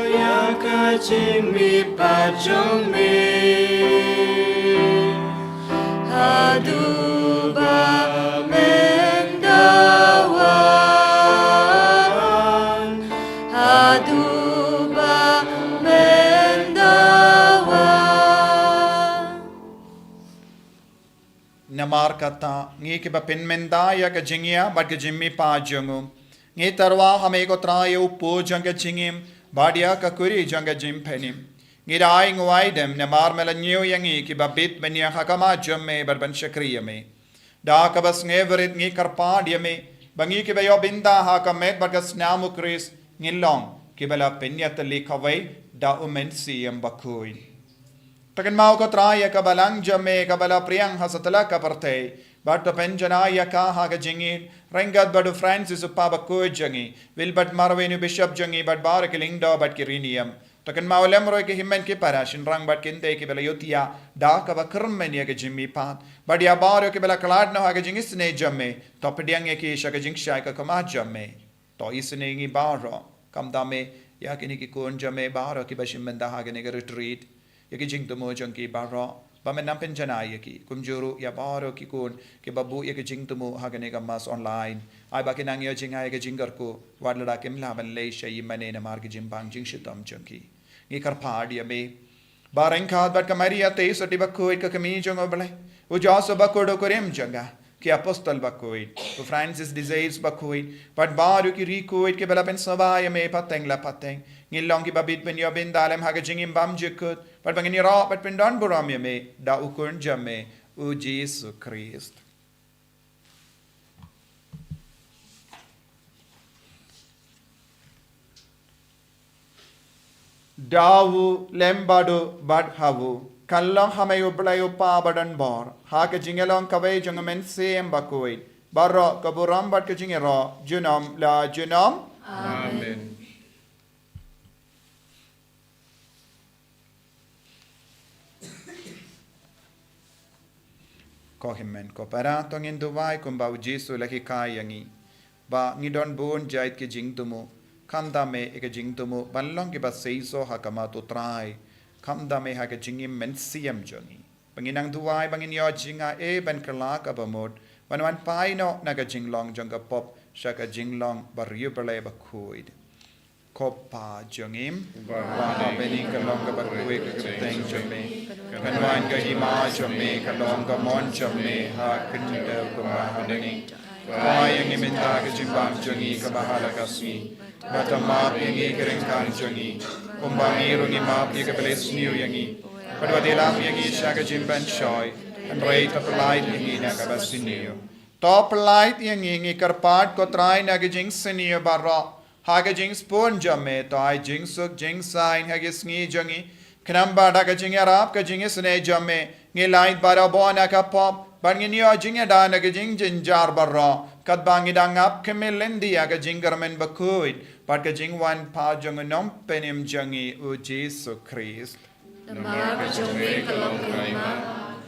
ïa ka jingmihpat jong me. Haduh ba men da wan, haduh ba men da wan. Namar kata, ngi kiba pynmynta ïa ka jingïap bad ka jingmihpat jong u, ngi tyrwa ha me ko Trai ïa u kpu jong ka jingim, bad ïa ka khuri jong ka jingpynim. Ngi da ai nguh ai dem namar me la ñiew ïa ngi kiba bit ban ïeng ha khmat jong me bad ban shakri ïa me. Da kaba sngewrit ngi kyrpad ïa me, ba ngi kiba ïoh bynta ha ka met bad ka snam U Khrist, ngin long kiba la pynïatylli kawei da U Mynsiem Bakhuid. To kynmaw ko Trai ïa ka balang jong me kaba la pdiang ha satlak ka pyrthei, bad to pynjanai ïa ka ha ka jingïeit, ryngkat bad u Francis u Papa bakhuid jong ngi, Wilbert Marwein u Bishop jong ngi, bad baroh ki lyngdoh bad ki riewniam. To kynmaw lem ruh ïa ki hynmen ki para, shynrang bad kynthei kiba la ïohthiah da kaba kyrmen ïa ka jingmihpat, bad ïa baroh kiba la khlad noh ha ka jingisynei jong me. To pdiang ïa ki sha ka jingshai ka khmat jong me. To isynei ngi baroh, khamtam eh ïa kine ki khun jong me baroh kiba shim bynta ha kane ka retreat, ïa ki jingthmu jong ki baroh. Ba men nang pynjanai ïa ki, kumjuh ruh ïa baroh ki khun kiba buh ïa ka jingthmu ha kane ka mass online. Ai ba kin nang ïoh jngai ïa ka jingkyrkhu, wat lada kim lah ban leit sha ïingmane namar ka jingbang jingshitom jong ki. Ngi kyrpad ïa me ba ryngkat bad ka Maria Theisotti bakhuid, ka kmie jong U Blei, u Joseph bakhuid u kurim jong ka, ki apostol bakhuid, u Francis de Sales bakhuid, bad baroh ki riewkhuid kiba la pynsngewbha ïa me pateng la pateng, ngin long kiba bit ban ïoh bynta lem ha ka jingim bymjukut, bad ba ngin ïaroh bad pyndonburom ïa me da u Khun jong me, u Jisu Khrist. Da u, lem bad u, bad ha u, kan long ha me U Blei U Kpa badonbor, ha ka jingïalong kawei jong U Mynsiem Bakhuid, baroh ka burom bad ka jingïaroh, junom la junom. Amen. Ko hynmen ko para, to ngin duwai kumba u Jisu u la hikai ïa ngi, ba ngin don bun jait ki jingthmu, khamtam eh ïa ka jingthmu ban long kiba seisoh ha khmat u Trai, khamtam eh ha ka jingim mynsiem jong ngi. Ba ngin nang duwai ba ngin ïoh jingaiei ban kylla ka bamut, ban wan phai noh na ka jinglong jong ka pop sha ka jinglong bariewblei bakhuid. Ko Pa jong ngi, ba ha bneng ka long ka bariewblei ka kyrteng jong me, kan wan ka hima jong me, kan long ka mon jong me ha khyndew kumba ha bneng. Pynwai ïa ngi mynta ka jingbam jong ngi kaba ha la ka sngi, bad to map ïa ngi ki ryngkat jong ngi, kumba ngi ruh ngi map ïa kiba la isniew ïa ngi, bad wat ïalam ïa ngi sha ka jingpynshoi, hynrei to pyllait ïa ngi na kaba sniew. To pyllait ïa ngi, ngi kyrpad ko Trai, na ka jingsniew baroh, ha ka jingsbun jong me, to ai jingsuk jingsaiñ ha ki sngi jong ngi, khnang ba da ka jingïarap ka jingisynei jong me, ngin lait barabor na ka pop, bad ngin ïoh jingïada na ki jingjynjar baroh, katba ngi dang ap khmih lynti ïa ka jingkyrmen bakhuid bad ka jingwan pat jong u Nongpynim jong ngi, u Jisu Khrist. Namar ka jong me ka long ka hima,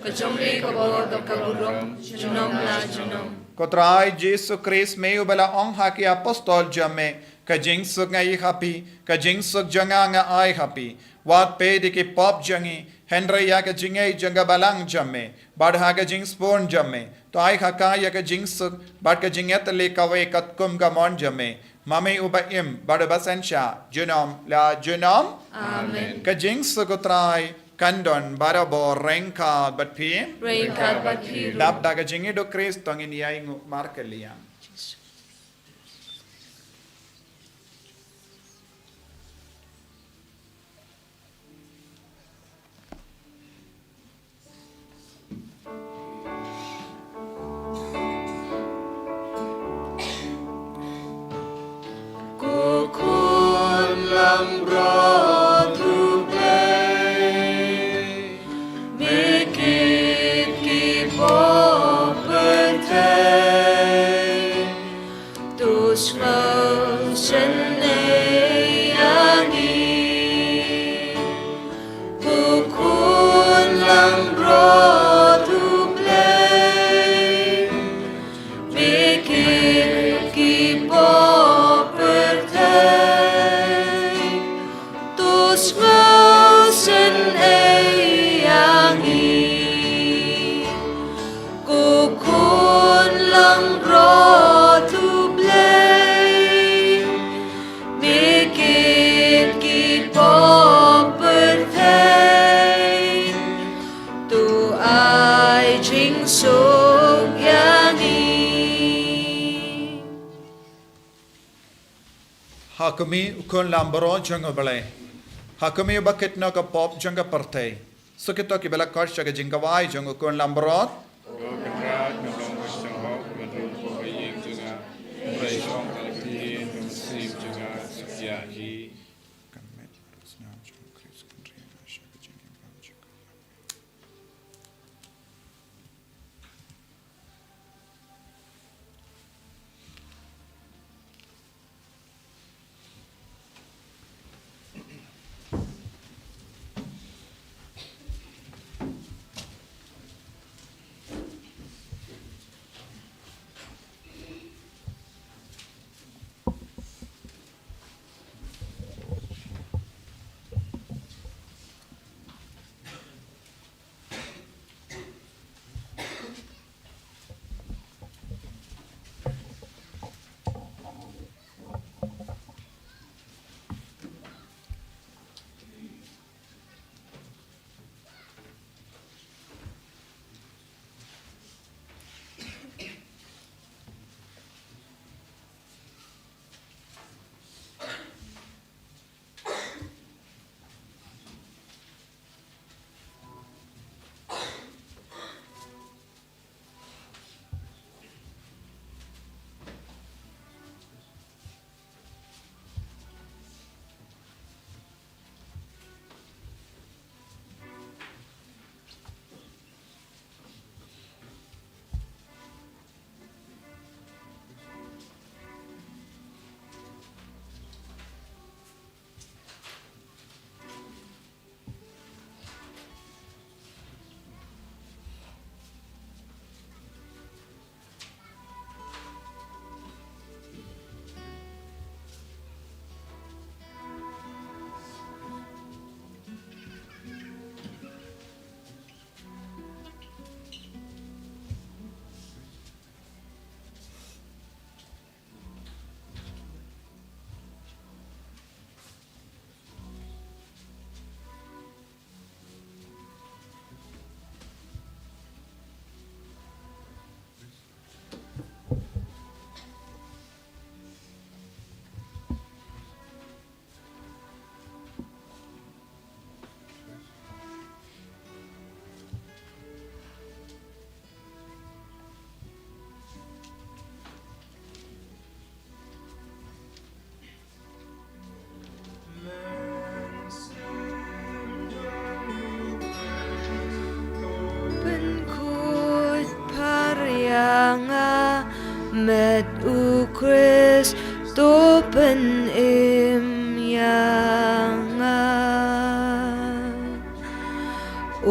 ka jong me ka bor bad ka burom, junom la junom. Ko Trai Jisu Khrist, me uba la ong ha ki apostol jong me, ka jingsuk nga ai ha phi, ka jingsuk jong nga nga ai ha phi. Wat peit ïa ki pop jong ngi, hynrei ïa ka jingngeit jong ka Balang jong me, bad ha ka jingsbun jong me, to ai ha ka ïa ka jingsuk bad ka jingïatylli kawei katkum ka mon jong me, ma me uba im bad uba synshar, junom la junom. Amen. Ka jingsuk u Trai kan don barabor ryngkat bad phi. Ryngkat bad phi ruh. Dap da ka jingïeit u Khrist, to ngin ïainguh markylliang. Ko Khun langbrot U Blei, me kit ki pop pyrthei, to sngewsynei ïa ngi. Ko Khun langbrot U Blei, me kit ki pop pyrthei, to sngewsynei ïa ngi. Ko Khun langbrot U Blei, me kit ki pop pyrthei, to ai jingsuk ïa ngi. Ha khmih u Khun langbrot jong U Blei, ha khmih uba kit noh ka pop jong ka pyrthei. Suk ïa kito kiba la khot sha ka jingkhawai jong u Khun langbrot. Ko Kynrad, nga long ba sngewhok ban rung kum ka ïing jong nga, hynrei shong tang ka ktien ka mynsiem jong nga suk ïa hi. U Khrist to pynim ïa nga.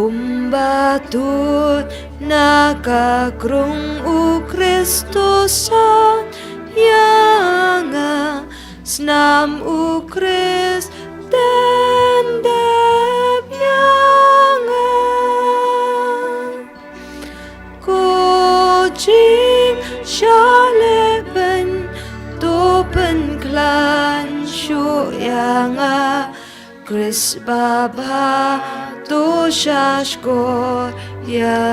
Umba tut na ka krung, U Khrist to san ïa nga. Snam U Khrist teng dep ïa nga. Ko jingshah lehbeiñ to pynkhlaiñ shuh ïa nga. Khrist babha to shahshkor ïa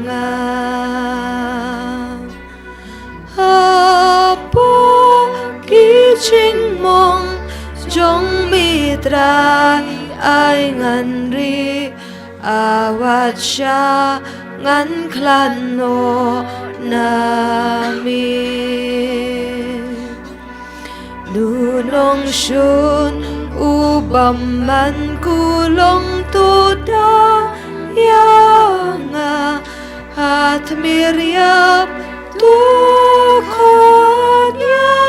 nga. Hapoh ki jingmong jong me Trai, ai ngan ri, awad sha ngan khlad noh na me. Nu nongshun u bymman kulong to da ïa nga, ha tmier ïap to khot ïa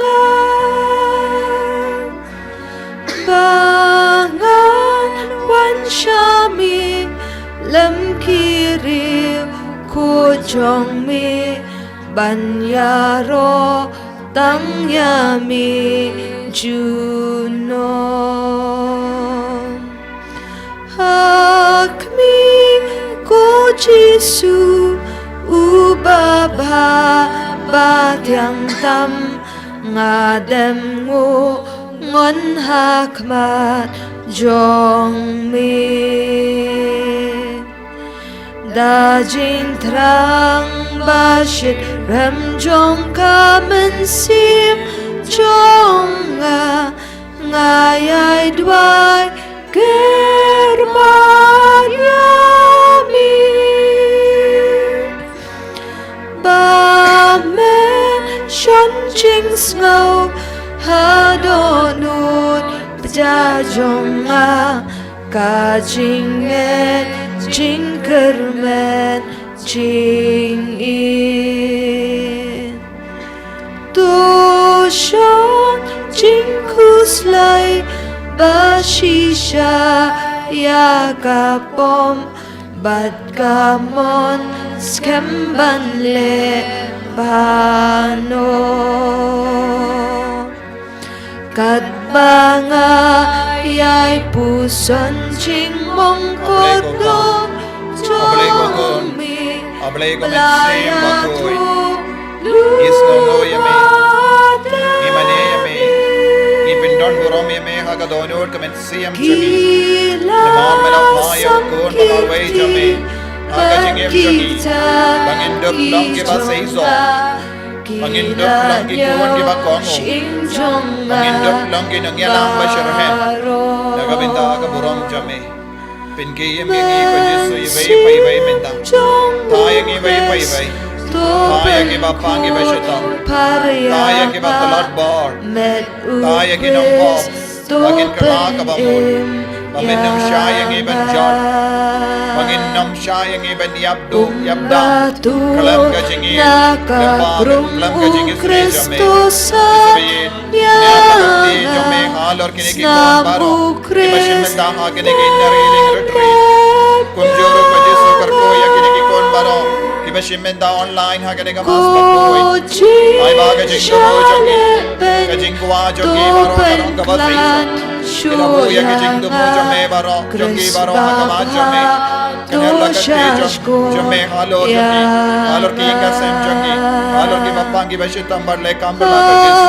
nga. Ba ngan wan sha me lem ki riewkhuid jong me, ban ïaroh tang ïa me junom. Ha khmih, ko Jisu, u babha ba thiang tam, nga dem nguh ngon ha khmat jong me. Da jingthrang ba shit rem jong ka mynsiem jong nga, nga ïai duwai ker bad ïa me. Ba men shon jingsngew ha dohnud bja jong nga, ka jingngeit jingkyrmen jingïeit. To shon jingkhuslai ba shisha ïa ka pom bad ka mon skhem ban leh bha noh. Katba nga ïai puson jingmong kordor jong me. A Blei ko Mynsiem Bakhuid, ngi sngewnguh ïa me, ngi mane ïa me, ngi pyndon burom ïa me ha ka dohnud ka mynsiem jong ngi. Namar me la phah ïa u Khun ba marwei jong me ha ka jingim jong ngi, ba ngin dup long kiba seisoh, ba ngin dup long ki khun kiba kohnguh, ba ngin dup long ki nongïalam ba shitrhem. Na ka bynta ka burom jong me. Pynkhie ïa ngi ko Jisu iwei pa iwei mynta. Tha ïa ngi iwei pa iwei. Tha ïa kiba pang kiba shitom. Tha ïa kiba tlot bor. Tha ïa ki nongpop ba kin kylla kaba mut. Ba men nym shah ïa ngi ban jot. Ba ngin nym shah ïa ngi ban ïap duh ïap dam khlem ka jingïeit lyngba, khlem ka jingisynei jong me. Ïa ka lynti jong me halor kine ki khun baroh kiba shim bynta ha kine ki Inner Healing Retreat. Kumjuh ruh ko Jisu kyrkhu ïa kine ki khun baroh kiba shim bynta online ha kane ka Mass bakhuid. Ai ba ka jingthmu jong ngi, ka jingkwah jong ngi baroh ka long kaba seisoh. Ngi la buh ïa ka jingthmu jong me baroh, jong ngi baroh ha khmat jong me. Kane la ka kti jong, jong me halor jong ngi, halor ki ïing ki sem jong ngi, halor kiba pang kiba shitom bad leh kam bylla ko Jisu.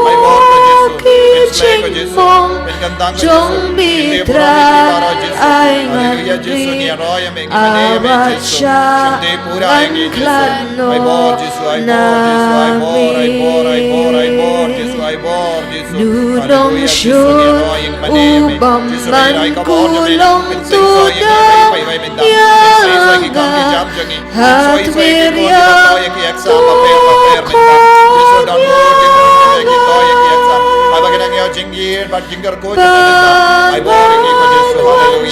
Ai bor ko Jisu, pynsleh ko Jisu, pynkyntang ko Jisu. Ngi tip burom ïa ngi baroh Jisu. Haleluya Jisu, ngi ïaroh ïa me, ngi mane ïa me Jisu. Shimti pura ïa ngi Jisu. Ai bor Jisu, ai bor Jisu, ai bor, ai bor, ai bor, ai bor Jisu, ai bor Jisu. Haleluya Jisu, ngi ïaroh ïa ngi mane ïa me Jisu. Ai ka bor jong me, pynseisoh ïa ngi iwei pa iwei mynta. Pynseisoh ïa ki kam ki jam jong ngi. Pynseisoh ïa ki khun kiba toh ïa ki exam bapher bapher mynta. Jisu don bor ki khun kiba toh ïa ki exam. Haba ki dang ïoh jingïeit bad jingkyrkhu jong me mynta. Ai bor ïa ngi ko Jisu, haleluya.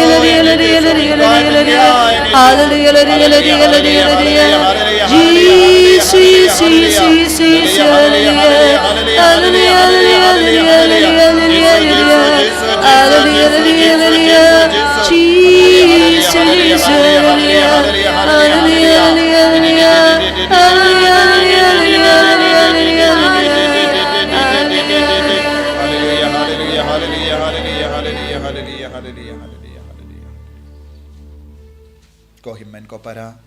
Hallelujah, hallelujah, hallelujah, hallelujah, hallelujah. Jesus, Jesus, Jesus, Jesus, hallelujah. Hallelujah, hallelujah, hallelujah, hallelujah, hallelujah. Hallelujah, hallelujah, hallelujah. Jesus, Jesus, hallelujah. Hallelujah, hallelujah, hallelujah. Hallelujah, hallelujah, hallelujah, hallelujah. Hallelujah, hallelujah, hallelujah, hallelujah, hallelujah, hallelujah, hallelujah, hallelujah, hallelujah. Ko hynmen ko para,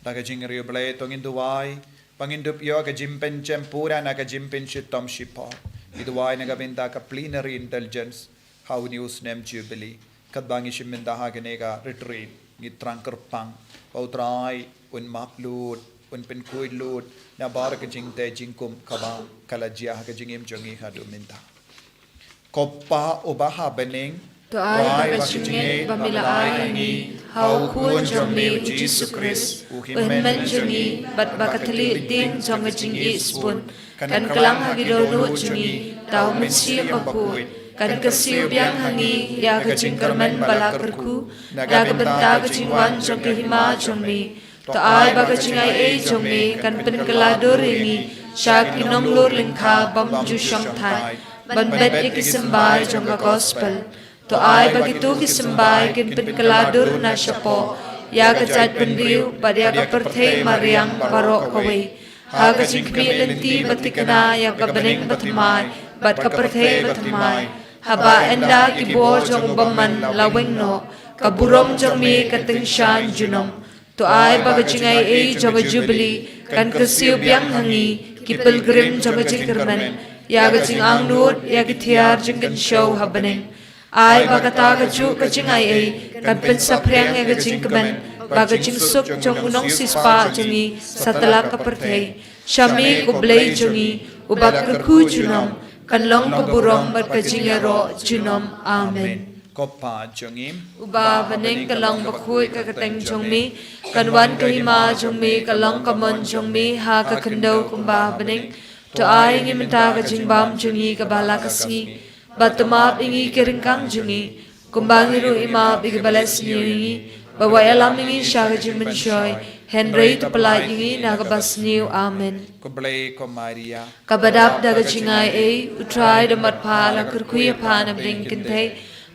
da ka jingriewblei to ngin duwai ba ngin dup ïoh ka jingpynshitom pura na ka jingpynshitom shipor. Ngi duwai na ka bynta ka plenary indulgence ha une u snem Jubilee. Katba ngi shim bynta ha kane ka retreat, ngi thrang kyrpang ba U Trai un map lut, un pynkhuid lut na baroh ka jingtei jingkum kaba ka la jia ha ka jingim jong ngi haduh mynta. Ko Pa uba ha bneng, to ai ba ka jingngeit ba me la ai ha ngi ha u Khun jong me U Jisu Khrist, u hynmen jong ngi, bad ba ka thylliej dieng jong ka jingïeit sbun, kan kylla ha ki dohnud jong ngi da u Mynsiem Bakhuid, kan kyrsiew biang ha ngi ïa ka jingkyrmen ba la kyrkhu na ka bynta ka jingwan jong ka hima jong me. To ai ba ka jingaiei jong me kan pynkylla dur ïa ngi sha ki nonglor lyngkha bym ju shongthait ban bet ïa ki symbai jong ka gospel. To ai ba kito ki symbai kin pynkylla dur na shapoh ïa ka jaitbynriew bad ïa ka pyrthei mariang baroh kawei, ha ka jingkhmih lynti ba thikna ïa ka bneng bathymmai bad ka pyrthei bathymmai. Haba ynda ki bor jong u bymman la weng noh, ka burom jong me ka tyngshaiñ junom. To ai ba ka jingaiei jong ka Jubilee kan kyrsiew biang ha ngi, ki pilgrim jong ka jingkyrmen, ïa ka jingangnud ïa ki thiar jingkynshew ha bneng. Ai ba kata kajuh ka jingaiei kan pynsaphriang ïa ka jingkmen bad ka jingsuk jong u nongsiewspah jong ngi satlak ka pyrthei. Sha me ko Blei jong ngi, uba kyrkhu junom, kan long ka burom bad ka jingïaroh junom. Amen. Ko Pa jong ngi uba ha bneng, ka long bakhuid ka kyrteng jong me, kan wan ka hima jong me, ka long ka mon jong me ha ka khyndew kumba ha bneng. To ai ïa ngi mynta ka jingbam jong ngi kaba la ka sngi, bad to map ïa ngi ki ryngkang jong ngi, kumba ngi ruh ngi map ïa kiba la sniew ïa ngi. Bad wat ïalam ïa ngi sha ka jingmynshoi, hynrei to pyllait ïa ngi na kaba sniew. Amen. Khublei ko Maria, kaba dap da ka jingaiei, U Trai u don bad pha, la kyrkhu ïa pha na bneng kynthei,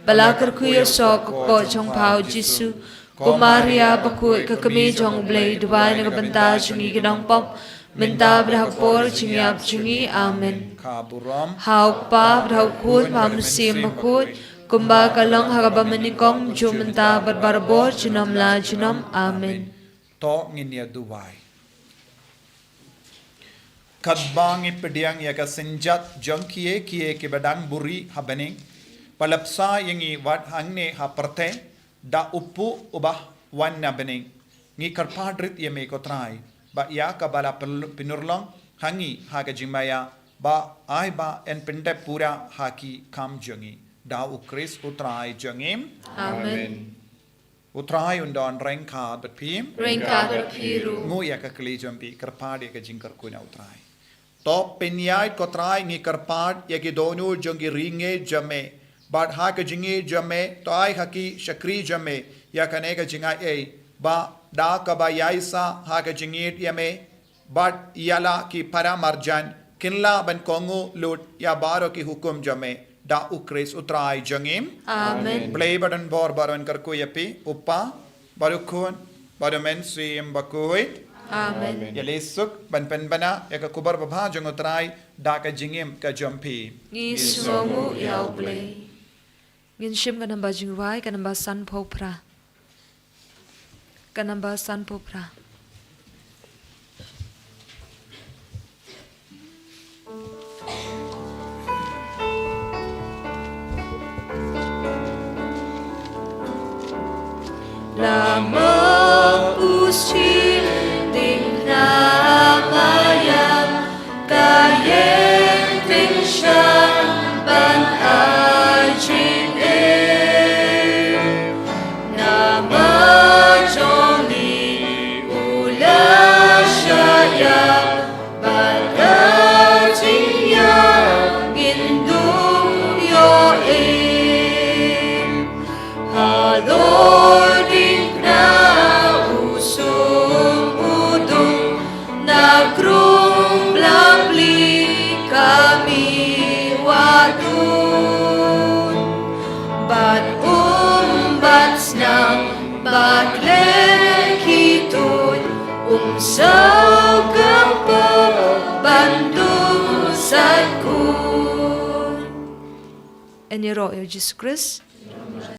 bad la kyrkhu ïa u soh ka kpoh jong pha U Jisu. Ko Maria bakhuid, ka kmie jong U Blei, duwai na ka bynta jong ngi ki nongpop, mynta bad ha ka por jingïap jong ngi. Amen. Ka burom ha U Kpa bad ha U Khun bad ha U Mynsiem Bakhuid, kumba ka long ha kaba mynnyngkong, juh mynta bad barabor, junom la junom. Amen. To ngin ïa duwai. Katba ngi pdiang ïa ka synjat jong kiei kiei kiba dang buhrieh ha bneng, ba la bsa ïa ngi wat hangne ha pyrthei da u Kpa uba wan na bneng, ngi kyrpad rit ïa me ko Trai, ba ïa kaba la pyn-, pynurlong ha ngi ha ka jingmaïa, ba ai ba yn pyndep pura ha ki kam jong ngi. Da U Khrist U Trai jong ngi. Amen. U Trai un don ryngkat bad phi. Ryngkat bad phi ruh. Nguh ïa ka kli jong phi, kyrpad ïa ka jingkyrkhu na U Trai. To pynïaid ko Trai, ngi kyrpad ïa ki dohnud jong ki riewngeit jong me, bad ha ka jingïeit jong me, to ai ha ki shakri jong me ïa kane ka jingaiei, ba da kaba ïaisah ha ka jingïeit ïa me bad ïa la ki para marjan, kin lah ban kohnguh lut ïa baroh ki hukum jong me. Da U Khrist U Trai jong ngi. Amen. Blei ba don bor baroh un kyrkhu ïa phi, U Kpa bad U Khun bad U Mynsiem Bakhuid. Amen. Ïaleh suk ban pynbna ïa ka khubor babha jong U Trai da ka jingim ka jong phi. Ngi sngewnguh ïa U Blei. Ngin shim ka namba jingrwai, ka namba sanphew phra. Ka namba sanphew phra. Mapus shi ding na mayam, ka ïeng tyngshang ban ai jingim. Na ma jong ngi u la shah ïap, bad ka jingïap ngin duh ïohi. Halor ding na u sum u dung, na krung bla bli ka mih wah dun. Bad um bat snam, bad leh ki tuid, um saw ka pop ban duh satkun. Yn ïaroh ïa u Jisu Khrist.